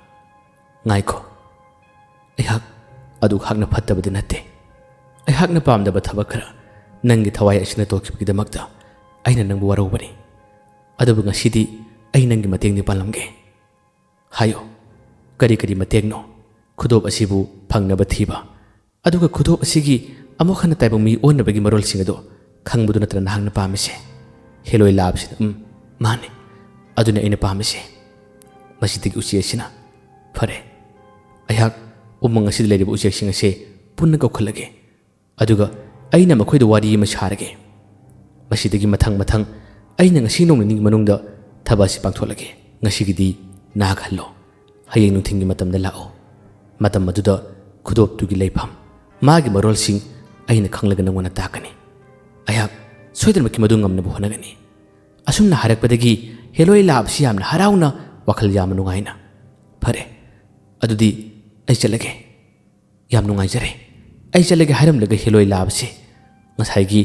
ꯉꯥꯏꯈꯣ, ꯑꯩꯍꯥꯛ ꯑꯗꯨ ꯈꯥꯛꯅ ꯐꯠꯇꯕꯗꯤ ꯅꯠꯇꯦ꯫ ꯑꯩꯍꯥꯛꯅ ꯄꯥꯝꯗꯕ ꯊꯕꯛ ꯈꯔ ꯅꯪꯒꯤ ꯊꯋꯥꯏ ꯑꯁꯤꯅ ꯇꯣꯛꯈꯤꯕꯒꯤꯗꯃꯛꯇ ꯑꯩꯅ ꯅꯪꯕꯨ ꯋꯥꯔꯧꯕꯅꯤ꯫ ꯑꯗꯨꯕꯨ ꯉꯁꯤꯗꯤ ꯑꯩ ꯅꯪꯒꯤ ꯃꯇꯦꯡꯗꯤ ꯄꯥꯡꯂꯝꯒꯦ꯫ ꯍꯥꯏꯌꯨ, ꯀꯔꯤ ꯀꯔꯤ ꯃꯇꯦꯡꯅꯣ? ꯈꯨꯗꯣꯞ ꯑꯁꯤꯕꯨ ꯐꯪꯅꯕ ꯊꯤꯕ, ꯑꯗꯨꯒ ꯈꯨꯗꯣꯞ ꯑꯁꯤꯒꯤ ꯑꯃꯨꯛ ꯍꯟꯅ ꯇꯥꯏꯕꯪ ꯃꯤ ꯑꯣꯟꯅꯕꯒꯤ ꯃꯔꯣꯜꯁꯤꯡ ꯑꯗꯨ ꯈꯪꯕꯗꯨ ꯅꯠꯇ꯭ꯔ ꯅꯍꯥꯛꯅ ꯄꯥꯝꯃꯤꯁꯦ? ꯍꯦꯂꯣꯏ ꯂꯥꯕꯁꯤꯅ, "ꯎꯝ, ꯃꯥꯅꯤ, ꯑꯗꯨꯅꯤ ꯑꯩꯅ ꯄꯥꯝꯃꯤꯁꯦ"꯫ ꯃꯁꯤꯗꯒꯤ ꯎꯆꯦꯛ ꯑꯁꯤꯅ, "ꯐꯔꯦ, ꯑꯩꯍꯥꯛ ꯎꯃꯪ ꯑꯁꯤꯗ ꯂꯩꯔꯤꯕ ꯎꯆꯦꯛꯁꯤꯡ ꯑꯁꯦ ꯄꯨꯟꯅ ꯀꯧꯈꯠꯂꯒꯦ꯫ ꯑꯗꯨꯒ ꯑꯩꯅ ꯃꯈꯣꯏꯗ ꯋꯥꯔꯤ ꯑꯃ ꯁꯥꯔꯒꯦ꯫ ꯃꯁꯤꯗꯒꯤ ꯃꯊꯪ ꯃꯊꯪ ꯑꯩꯅ ꯉꯁꯤ ꯅꯣꯡ ꯅꯤꯅꯤꯒꯤ ꯃꯅꯨꯡꯗ ꯊꯕꯛ ꯑꯁꯤ ꯄꯥꯡꯊꯣꯛꯂꯒꯦ꯫ ꯉꯁꯤꯒꯤꯗꯤ ꯅꯥꯈꯜꯂꯣ꯫ ꯍꯌꯦꯡ ꯅꯨꯡꯊꯤꯜꯒꯤ ꯃꯇꯝꯗ ꯂꯥꯛꯑꯣ꯫ ꯃꯇꯝ ꯑꯗꯨꯗ ꯈꯨꯗꯣꯞꯇꯨꯒꯤ ꯂꯩꯐꯝ, ꯃꯥꯒꯤ ꯃꯔꯣꯜꯁꯤꯡ ꯑꯩꯅ ꯈꯪꯂꯒ ꯅꯪꯉꯣꯟꯗ ꯇꯥꯛꯀꯅꯤ꯫ ꯑꯩꯍꯥꯛ ꯁꯣꯏꯗꯅꯃꯛꯀꯤ ꯃꯗꯨ ꯉꯝꯅꯕ ꯍꯣꯠꯅꯒꯅꯤ꯫ ꯑꯁꯨꯝꯅ ꯍꯥꯏꯔꯛꯄꯗꯒꯤ ꯍꯦꯂꯣꯏ ꯂꯥꯛꯄꯁꯤ ꯌꯥꯝꯅ ꯍꯔꯥꯎꯅ, ꯋꯥꯈꯜ ꯌꯥꯝꯅ ꯅꯨꯡꯉꯥꯏꯅ, "ꯐꯔꯦ, ꯑꯗꯨꯗꯤ ꯑꯩ ꯆꯠꯂꯒꯦ꯫ ꯌꯥꯝ ꯅꯨꯡꯉꯥꯏꯖꯔꯦ꯫ ꯑꯩ ꯆꯠꯂꯒꯦ" ꯍꯥꯏꯔꯝꯂꯒ ꯍꯦꯂꯣꯏ ꯂꯥꯛꯄꯁꯤ ꯉꯁꯥꯏꯒꯤ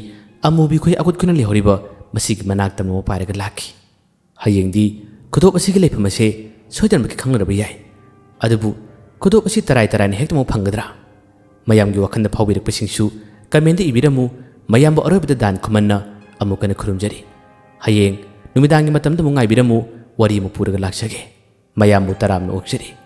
ꯑꯃꯨꯕꯤ ꯈꯣꯏ ꯑꯀꯨꯠ ꯈꯨꯅ ꯂꯩꯍꯧꯔꯤꯕ ꯃꯁꯤꯒꯤ ꯃꯅꯥꯛ ꯇꯝꯅ ꯑꯃ ꯄꯥꯏꯔꯒ ꯂꯥꯛꯈꯤ꯫ "ꯍꯌꯦꯡꯗꯤ ꯈꯨꯗꯣꯞ ꯑꯁꯤꯒꯤ ꯂꯩꯐꯝ ꯑꯁꯦ ꯁꯣꯏꯗꯅꯃꯛꯀꯤ ꯈꯪꯂꯔꯕ ꯌꯥꯏ꯫ ꯑꯗꯨꯕꯨ ꯈꯨꯗꯣꯞ ꯑꯁꯤ ꯇꯔꯥꯏ ꯇꯔꯥꯏꯅ ꯍꯦꯛꯇꯃꯛ ꯐꯪꯒꯗ꯭ꯔꯥ? ꯃꯌꯥꯝꯒꯤ ꯋꯥꯈꯜꯗ ꯐꯥꯎꯕꯤꯔꯛꯄꯁꯤꯡꯁꯨ ꯀꯃꯦꯟꯗ ꯏꯕꯤꯔꯝꯃꯨ꯫ ꯃꯌꯥꯝꯕꯨ ꯑꯔꯣꯏꯕꯗ ꯗꯥꯟ ꯈꯨꯃꯟꯅ ꯑꯃꯨꯛ ꯍꯟꯅ ꯈꯨꯔꯨꯝꯖꯔꯤ꯫ ꯍꯌꯦꯡ ꯅꯨꯃꯤꯗꯥꯡꯒꯤ ꯃꯇꯝꯗ ꯑꯃꯨꯛ ꯉꯥꯏꯕꯤꯔꯝꯃꯨ, ꯋꯥꯔꯤ ꯑꯃ ꯄꯨꯔꯒ ꯂꯥꯛꯆꯒꯦ꯫ ꯃꯌꯥꯝꯕꯨ ꯇꯔꯥꯝꯅ ꯑꯣꯛꯆꯔꯤ꯫